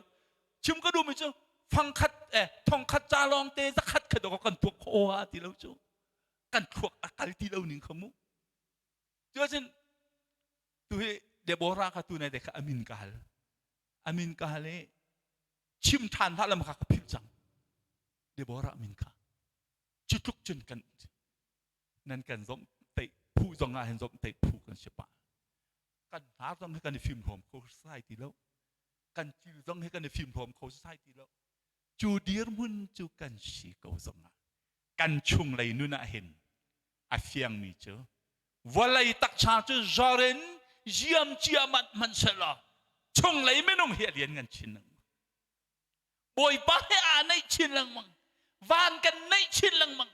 chim ka duh mi cu fangkhat eh thongkhat ca lawng te zakhat kha dawk kan tuak kho wa ti lo cu kan thluak a kal ti lo ning kha mu cu cun tu hi Deborah kha tu nai te kha amin ka hal amin ka hal i chim than hlah lam kha ka philh cang Deborah min kha cu tluk cun kan nan kan zomh teih phu zong ah hin zomh teih phu kan si pah kan hnar zong hi kan i fimhlawm kho sai ti lo kan cil zong hi kan i fimhlawm kho sai ti lo cu dirhmun cu kan si ko zong ah kan chunglei nun ah hin a fiangmi cu vawlei taksa cu zor in ziam ciamat hmanh selaw chunglei minung hi a lian ngan chin lengmang Bawipa he aa naih chin lengmang van kan naih chin lengmang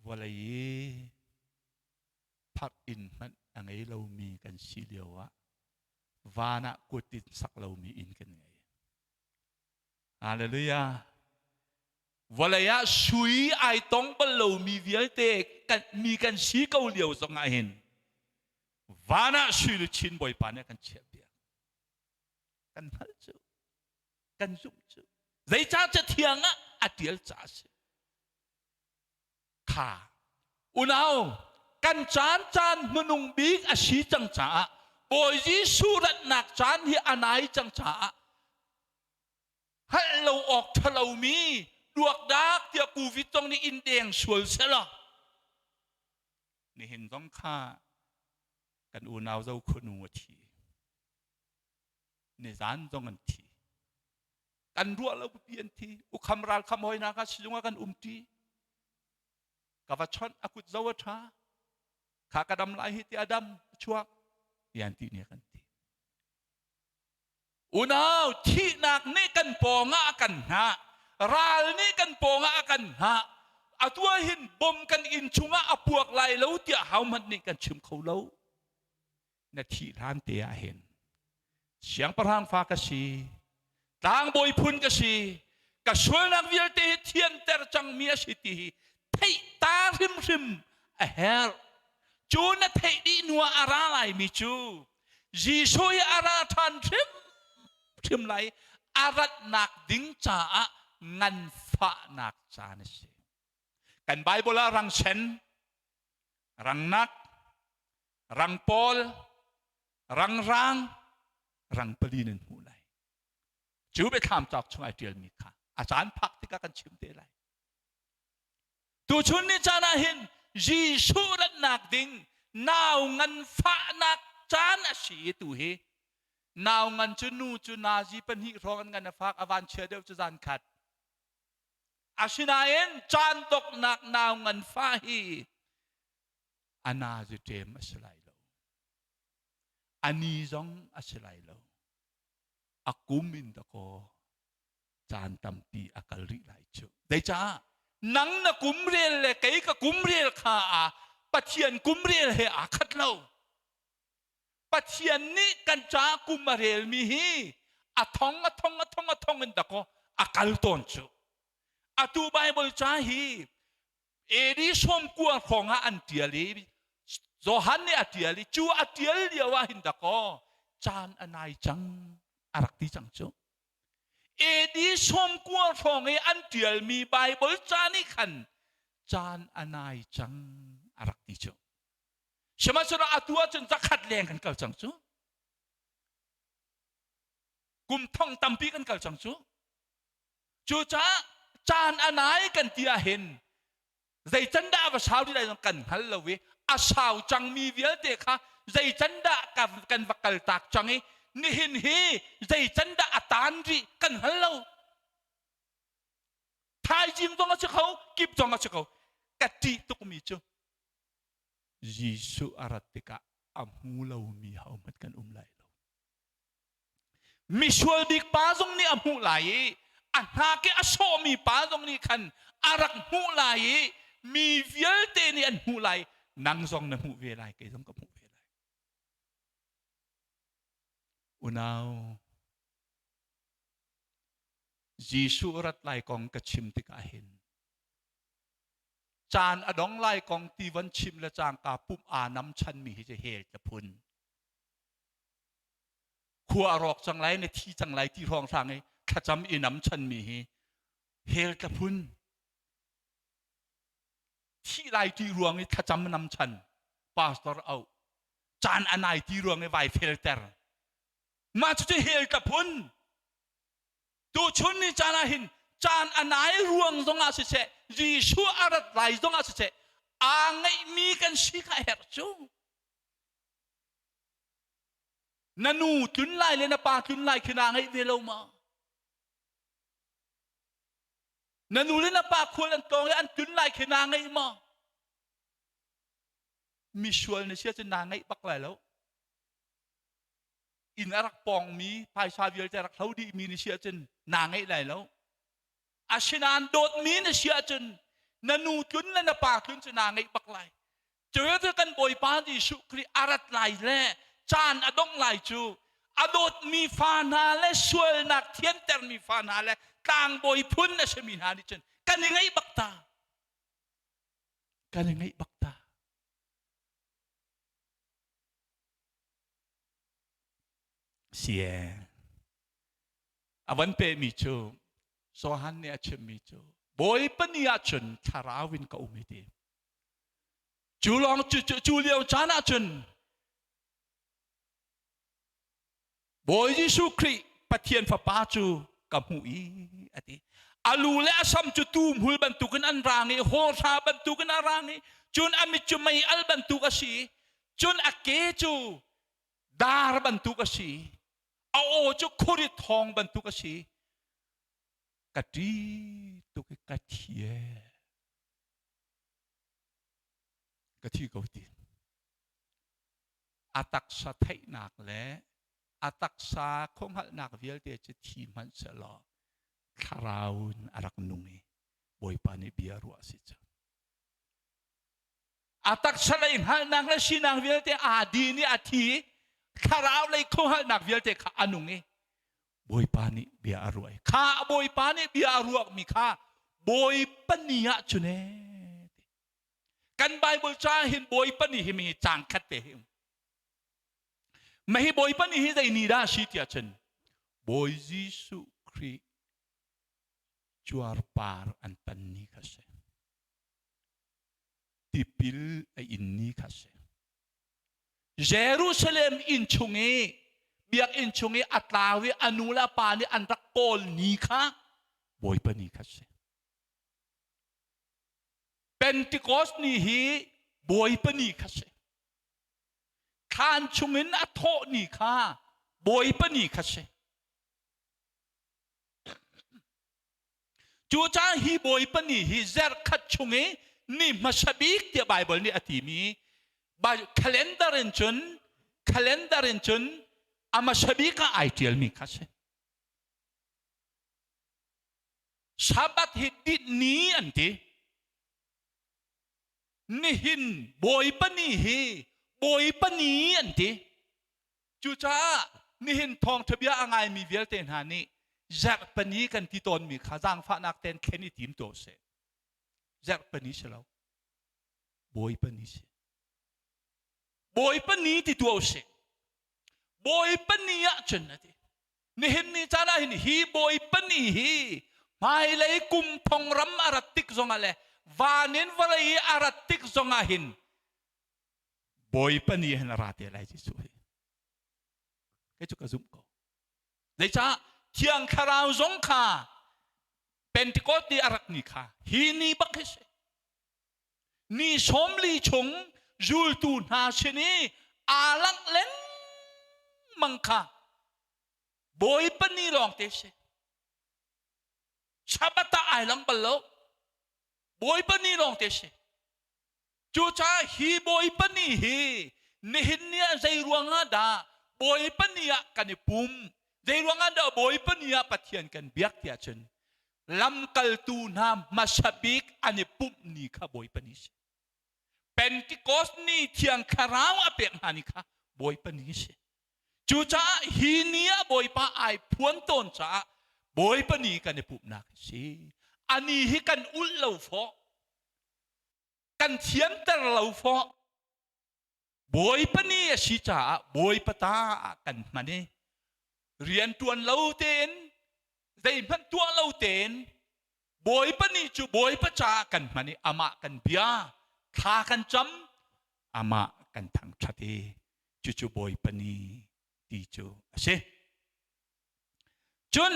vawlei i phak inn hmanh a ngei lomi kan si lio ah van ah kut in sak lomi inn kan ngei. Hallelujah. Vawlei ah sui ai tong bal lomi vialte kan, mi kan si ko lio zong ah hin van ah sui luchin Bawipa nih a kan chiahpiak. Kan hngalh cu, kan zumh cu. Zeicah cathiang ah a ṭial ca a si. Kha unau kan caan caan hmanung bik a si cang caah Bawi Jesuh ratnak caan hi a nai cang caah hngalh lo awk ṭhalomi duakdak tiah covid zong nih in deng sual selaw nihin zong kha kan unau zo khunu a thi nizan zong an thi kan ruah lo pipi an thi ukham ral kham hoi hna kha sizung ah kan umṭi ka va chawnh a kut zo a ṭha kha ka dam lai hi ti a dam a chuak yan ti ne kan ti Unau thihnak nih kan pawngah a kan hngah. Ral nih kan pawngah a kan hngah. Atu ah hin bom kan inn chungah a puak lai lo tiah hohmanh nih kan chim kho lo. Na thih hlan te ah hin siangpahrang fa ka si, tlangbawi phun ka si, ka sualnak vialte hi thianter cangmi a si ti hi theih ta hrimhrim a herh. Cu na theih dih hnu ah a ra laimi cu Jesuh hi a ra ṭhan hrimhrim lai a ratnak ding caah nganfahnak caan a si. Kan Bible ah rang sen, rang nak, rang pawl, rang rang, rang pali nan hmuh lai. Cu biathlam cauk chung ai ṭialmi kha a caan phak tikah kan chim te lai. Tuchun ni caan ah hin Jesuh ratnak ding nau nganfahnak caan a si i tu hi nau ngan cu nu cu nazi pahnih hrawng an ngan a fak a van chia deuh cu zan khat. Asinain caan doknak nau nganfah hi a nazi ṭem a si lai lo. A ni zong a si lai lo. A kum in dakaw caan tampi a kal rih lai cu. Zeicah nang na kum rel le kei ka kum rel kha a Pathian kum rel he aa khat lo. Pathian nih kan ca kum a relmi hi a thong a thong a thong a thong in dakaw a kal tawn cu. Atu Bible ca hi AD 90 hrawng ah an tial i Johan nih a tial i cu a tial lio ah hin dakaw caan a nai cang a rak ti cang cu. AD 90 hrawng i an ṭialmi Baibal ca nih khan caan a nai cang a rak ti cu. Sihmanhsehlaw atu ahcun zakhat leng kan kal cang cu. Kum thong tampi kan kal cang cu. Cucaah caan a nai kan ti ahhin zei can dah va sau ti lai zong kan hngal lo i a sau cangmi vialte kha zei can dah kan va kal tak cang i nihin hi zei can dah a tan rih kan hngal lo. Thaizing zong a si kho, kip zong a si kho. Ka ṭih tukmi cu Jesuh a rat tikah a hmu lomi hohmanh kan um lai lo. Misual bik pa zong nih a hmuh lai i a hnak i a sawhmi pa zong nih khan a rak hmuh lai i mi vialte nih an hmuh lai. Nang zong na hmuh ve lai, kei zong ka hmuh ve lai. Unau, Jesuh rat lai kong ka chim tikah hin caan a dong lai kong ti van chim le cangka pumh aa nam chanmi hi cu hell tlaphun. Khua a rawk cang lai na thi cang lai ti hrawng hrang i thlacam i nam chanmi hi hell tlaphun. Thih lai ti ruang i thlacam nam chan pastor au caan a nai ti ruang i vai felter. Mah cucu hell tlaphun. Tuchun ni caan ah hin caan a nai ruang zongah siseh Jesuh a rat lai zongah siseh aa ngeihmi kan si kha a herh cu. Na nu tlun lai le na pa tlun lai khi naa ngeih ve lo ma? Na nu le na pa khual an tlawng i an tlun lai khi naa ngeih ma? Misual na si ahcun naa ngeih bak lai lo. Inn a rak pawngmi phaisa vialte a rak hlo dihmi na si ahcun naa ngeih lai lo. Asinain dawtmi na si ahcun na nu tlun le na pa tlun cu naa ngeih bak lai. Cu cu kan Bawipa Jesuh Khrih a rat lai le caan a dongh lai cu a dawtmi fa hna le sualnak thiantermi fa hna le tlangbawi phun a simi hna nih cun Kan i ngaih bak ta. Kan i ngaih bak ta. Sie. A van pehmi cu Johan nih a chimmi cu Bawipa ni ahcun thlarau in ka um i ti. Cu lawng cu, cu, cu lio caan ahcun Bawi Jesuh Khrih Pathian Fapa cu ka hmuh i a ti. A lu le a sam cu tuu bantukin an rang i hawhra bantukin a rang i cun a mit cu mei al bantuk a si i cun a ke cu dar bantuk a si a aw cu khuari thawng bantuk a si ka ṭi tuk i ka thi e ka thi ko ti a taksa theihnak le a taksa khuahngalhnak vialte cu thi hmanh sehlaw thlarau in a rak nung i Bawipa nih bia ruah si cu a taksa lei hngalhnak le sinak vialte aa din i a thi i thlarau lei khuahngalhnak vialte kha a nung i Bawipa nih bia a ruah i kha Bawipa nih bia a ruahmi kha Bawipa ni ah cun ee kan Bible ca hin Bawipa ni hi mi cang khat te hi um Mahi Bawipa ni hi zei ni dah si tiah cun Bawi Jesuh Khrih cuarpar an tan ni kha si tipil a in ni kha si Jerusalem inn chung i biakinn chung i a tlau i a nu le a pa nih an rak kawl ni kha Bawipa ni kha si Pentecost ni hi Bawipa ni kha si. Thlan chungin a thawh ni kha Bawipa ni kha si. Cucaah hi Bawipa ni hi zarhkhat chung i ni hmasa bik tiah Baibal nih a timi calendar in cun calendar in cun a hmasa bik ah ai ṭialmi kha si. Sabbath hi dinh ni an ti. Nihin Bawipa ni hi Bawipa ni an ti. Cucaah nihin thawngṭha bia a ngaimi vialte hna nih zarhpani kan ti tawnmi kha zaangfahnak tein thlen i tim tuah seh. Zarhpani si lo. Bawipa ni si. Bawipa ni ti tuah usih. Bawipa ni ah cun a ti. Nihin ni caan ah hin hi Bawipa ni hi hmailei kum thong ram a rat tik zongah le van in vawlei i a rat tik zongah hin Bawipa ni hin a ra te lai Jesuh hi. Kei cu ka zumh ko. Zeicah Thiang Thlarau zong kha Pentecost ni a rak ni kha hi ni bak hi si. Ni 40 chung zultu hna sin i aa langh lengmang kha Bawipa ni lawng te si. Sabbath ah ai lang bal lo. Bawipa ni lawng te si. Cucaah hi Bawipa ni hi nihin ni ah zei ruangah dah Bawipa ni ah kan i pum zei ruangah dah Bawipa ni ah Pathian kan biak tiah cun lamkaltu hna hmasa bik an i pumh ni kha Bawipa ni si. Pentecost ni Thiang Thlarau a pek hna ni kha Bawipa ni si. Cucaah hi ni ah Bawipa ai phuan tawn caah Bawipa ni kan i pumhnak si. Ani hi kan ulh lo fawh. Kan thianter lo fawh. Bawipa ni a si caah Bawipa ta ah kan hman i rian ṭuan lo tein zeihmanh tuah lo tein Bawipa ni cu Bawipa caah kan hman i amah kan bia thla kan cam amah kan thangṭhat i cucu Bawipa ni ti cu a si. Cun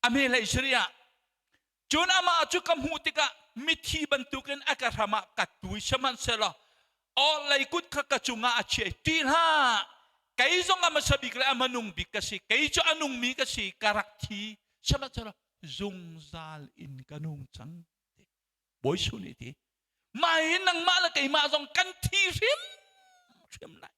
a hmehlei sari ah cun amah cu ka hmuh tikah mithi bantukin a ka hram ah ka tui sihmanhsehlaw orhlei kut kha ka cungah a chiah i ṭih hlah kei zong a hmasa bik le a hmanung bik ka si kei cu a nungmi ka si ka rak thi sihmanhsehlaw zungzal in ka nung cang Bawi Jesuh nih ti mah hi nangmah le keimah zong kan thi hrim hrim lai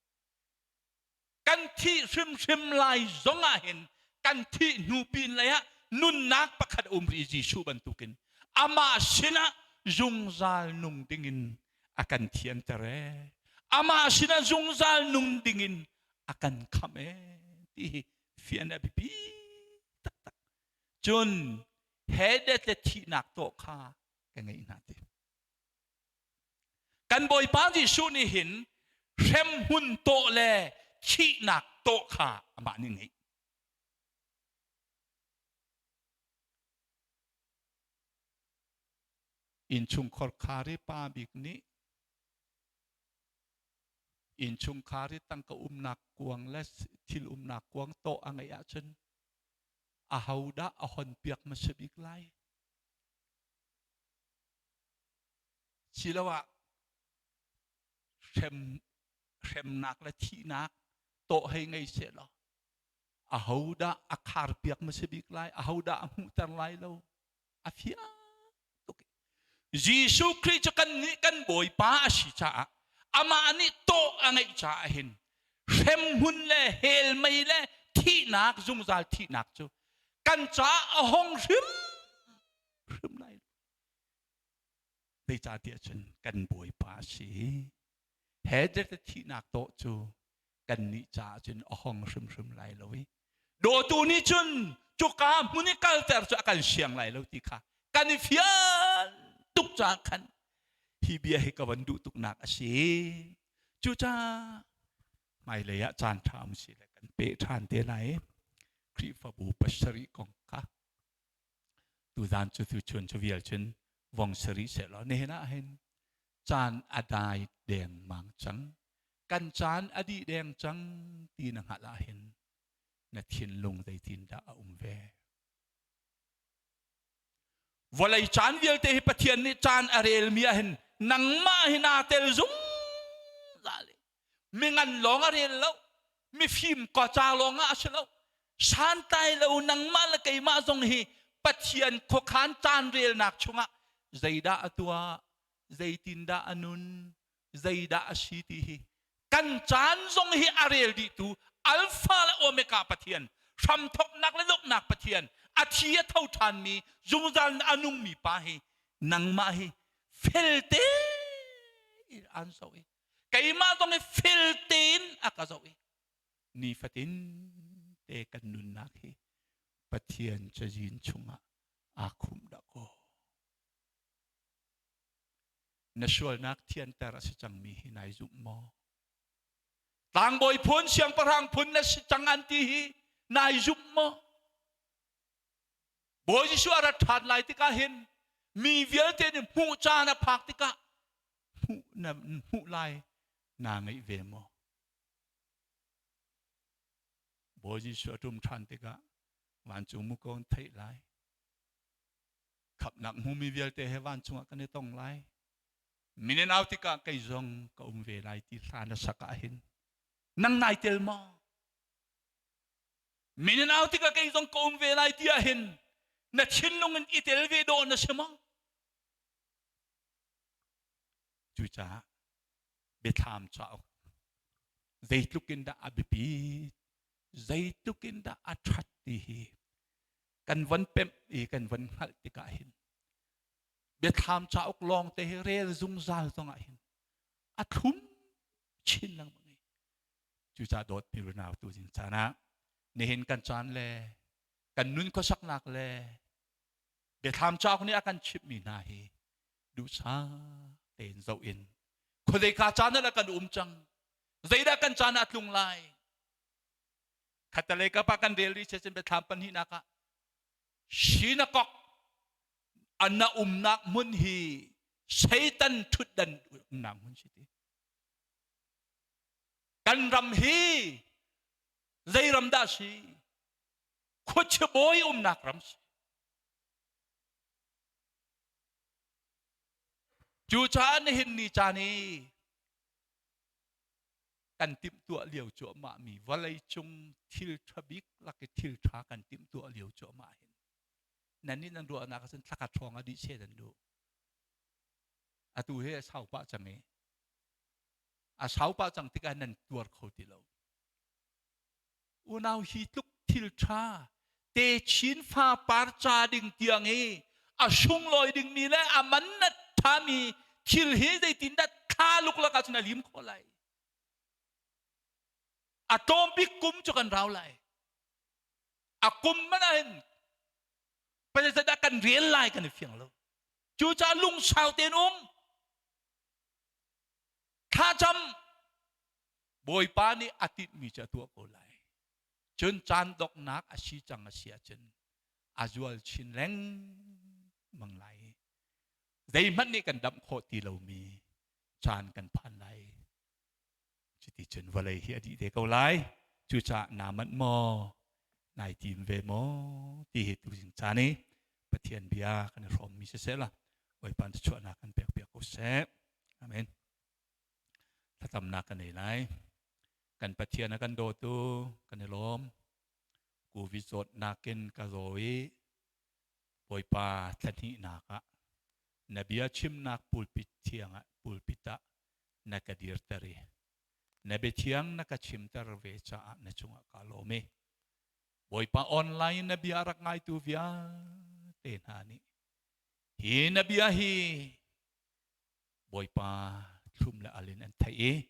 kan thih hrimhrim lai zong ah hin kan thih hnu pin lei ah nunnak pakhat um rih Jesuh bantukin amah sinah zungzal nung dingin a kan thianter ee amah sinah zungzal nung dingin a kan khamh ee ti hi fian a biapi taktak cun. Hedet le thihnak tawh kha ka ngeih hna ti. Kan Bawipa Jesuh nih hin hremhmun tawh le thihnak tawh kha amah nih ngeih. Innchungkhar khar i pa bik nih innchungkhar i tangka umnak kuang le thil umnak kuang tawh a ngeih ahcun ahodah a honpiak hmasa bik lai? Siloah hrem hremnak le thihnak tawh hei ngei seh law ahodah a kharpiak hmasa bik lai? Ahodah a hmuhter lai lo? A fiang tuk. Jesuh Khrih cu kan nih kan Bawipa a si caah amah nih tawh a ngeih caah hin hremhmun le hell mei le thihnak zungzal thihnak cu kan caah a hong hrim hrim lai lo. Zeicahtiah cun kan Bawipa a si. He thihnak tawh cu kannih caah cun a hong hrimhrim lai lo i dawtu nih cun cuka hmun i kalter cu a kan siang lai lo ti kha kan i fian tuk caah khan hi bia hi ka van duh tuknak a si. Cucaah hmailei ah caan ṭha um si le kan peh ṭhan te lai. Khrihfabu pasarih kong kha tuzan cu tuchun cu vial cun vong sarih sehlaw nihin ah hin caan a dai dengmang cang kan caan a dih deng cang ti na hngalh ah hin na thinlung zeitindah a um ve vawlei caan vialte hi Pathian nih caan a relmi ah hin nangmah hi naa tel zungzal mi ngan lawng a rel lo mifim ka ca lawng ah a si lo santlai lo nangmah le keimah zong hi Pathian khuakhan caan relnak chungah zeidah a tuah zeitindah a nun zeidah a si ti hi kan caan zong hi a rel dihtu Alpha le Omega Pathian hramthoknak le donghnak Pathian a thi a tho ṭhanmi zungzal in a nungmi pa hi nangmah hi felte in an zoh i keimah zong hi fel tein a ka zoh i nifatin te kan nunnak hi Pathian cazin chungah aa khumh dah kaw na sualnak thianter a si cangmi hi nai zumh maw tlangbawi phun siangpahrang phun na si cang an ti hi nai zumh maw Bawi Jesuh a rat ṭhan lai tikah hin mi vialte nih hmuh caan a phak tikah hmuh na hmuh lai naa ngeih ve maw? Bawi Jesuh a ṭum ṭhan tikah vancung muko an theih lai. Khamhnak hmumi vialte he vancung ah kan i tong lai. Minin au tikah kei zong ka um ve lai ti hla na sak ah hin nang nai tel maw? Minin au tikah kei zong ka um ve lai ti ah hin na thinlung in i tel ve dawh na si maw? Cucaah biathlam cauk zeitluk in dah a biapi zeitluk in dah a ṭhat ti hi kan von pemh i kan von hngalh tikah hin biathlam cauk lawng te hi rel zungzal zongah hin a thlum chin lengmang i cucaah dawtmi unau tu zing caan ah nihin kan caan le kan nun khuasaknak le biathlam cauk nih a kan chimhmi hna hi duhsah tein zoh in khuazeika caan ah kan um cang zeidah kan caan ah tlung lai khatalei kapa kan rel rih chin biathlam pahnihnak ah sinakok ana umnak hmun hi Satan thutdan umnak hmun si ti kan ram hi zei ram dah si khuachia bawi umnak ram si Cucaah nihin ni caan i kan timhtuah lio cuahmah mi vawlei cung thil ṭha bik lak i thil ṭha kan timhtuah lio cuahmah hin nan nih nan ruahnak ahcun thlakhat hrawng ah dih seh nan duh. Atu hi a sau pah cang i a sau pah cang tikah nan tuar kho ti lo. Unau hi tluk thil ṭha te chin fa par ca ding tiang i a sunglawi dingmi le a man na ṭhami thil hi zeitindah thla luklak ahcun a lim khawh lai a tlawm bik kum cu kan rau lai a kum man ah hin. Pathian dah kan rel lai kan i fiang lo. Cucaah lungsau tein um. Thlacam Bawipa nih a tinhmi cu a tuah ko lai. Cun caan donghnak a si cang a si ahcun a zual chin lengmang lai. Zeihmanh nih kan damh khawh ti lomi caan kan phan lai. Cuti cun vawlei hi a dih te ko lai. Cucaah naa manh maw? Nai tim ve maw? Ti hi tuzing caan i Pathian bia kan i hrawmmi siseh la Bawipa chuahnak kan pek piak ko seh. Amen. Thlacamnak kan ei lai. Kan Pathian a kan dawtu kan i lawm. Covid zawtnak in ka zaw i Bawipa thlahnihnak ah na bia chimnak pulpit thiang ah pulpit ah na ka dirter i na biathiang na ka chimter ve caah na cungah ka lawm i Bawipa online na bia rak ngaitu vialte hna nih hi na bia hi Bawipa thlum le al in an theih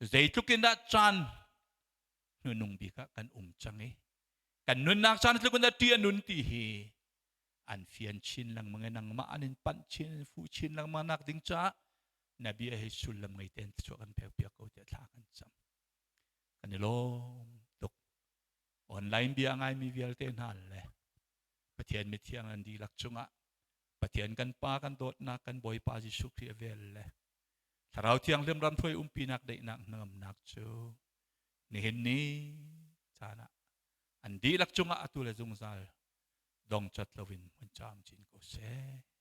i zeitluk in dah caan hnunung bik ah kan um cang i kan nunnak caan tluk in dah ṭih a nun ti hi an fian chin lengmang i nangmah an in panh chin fuh chin lengmang nak ding caah na bia hi sullam ngei tein thluachuah kan pek piak ko tiah thla kan cam. Kan i lawm tuk. Online bia ngaimi vialte hna le Pathian mithiang an dihlak cungah Pathian kan Pa kan dawtnak kan Bawipa Jesuh Khrih a vel le Thlarau Thianghlim ramhruai umpinak daihnak hnangamnak cu nihin ni caan ah an dihlak cungah atu le zungzal dongcat loin hmun camcin ko seh.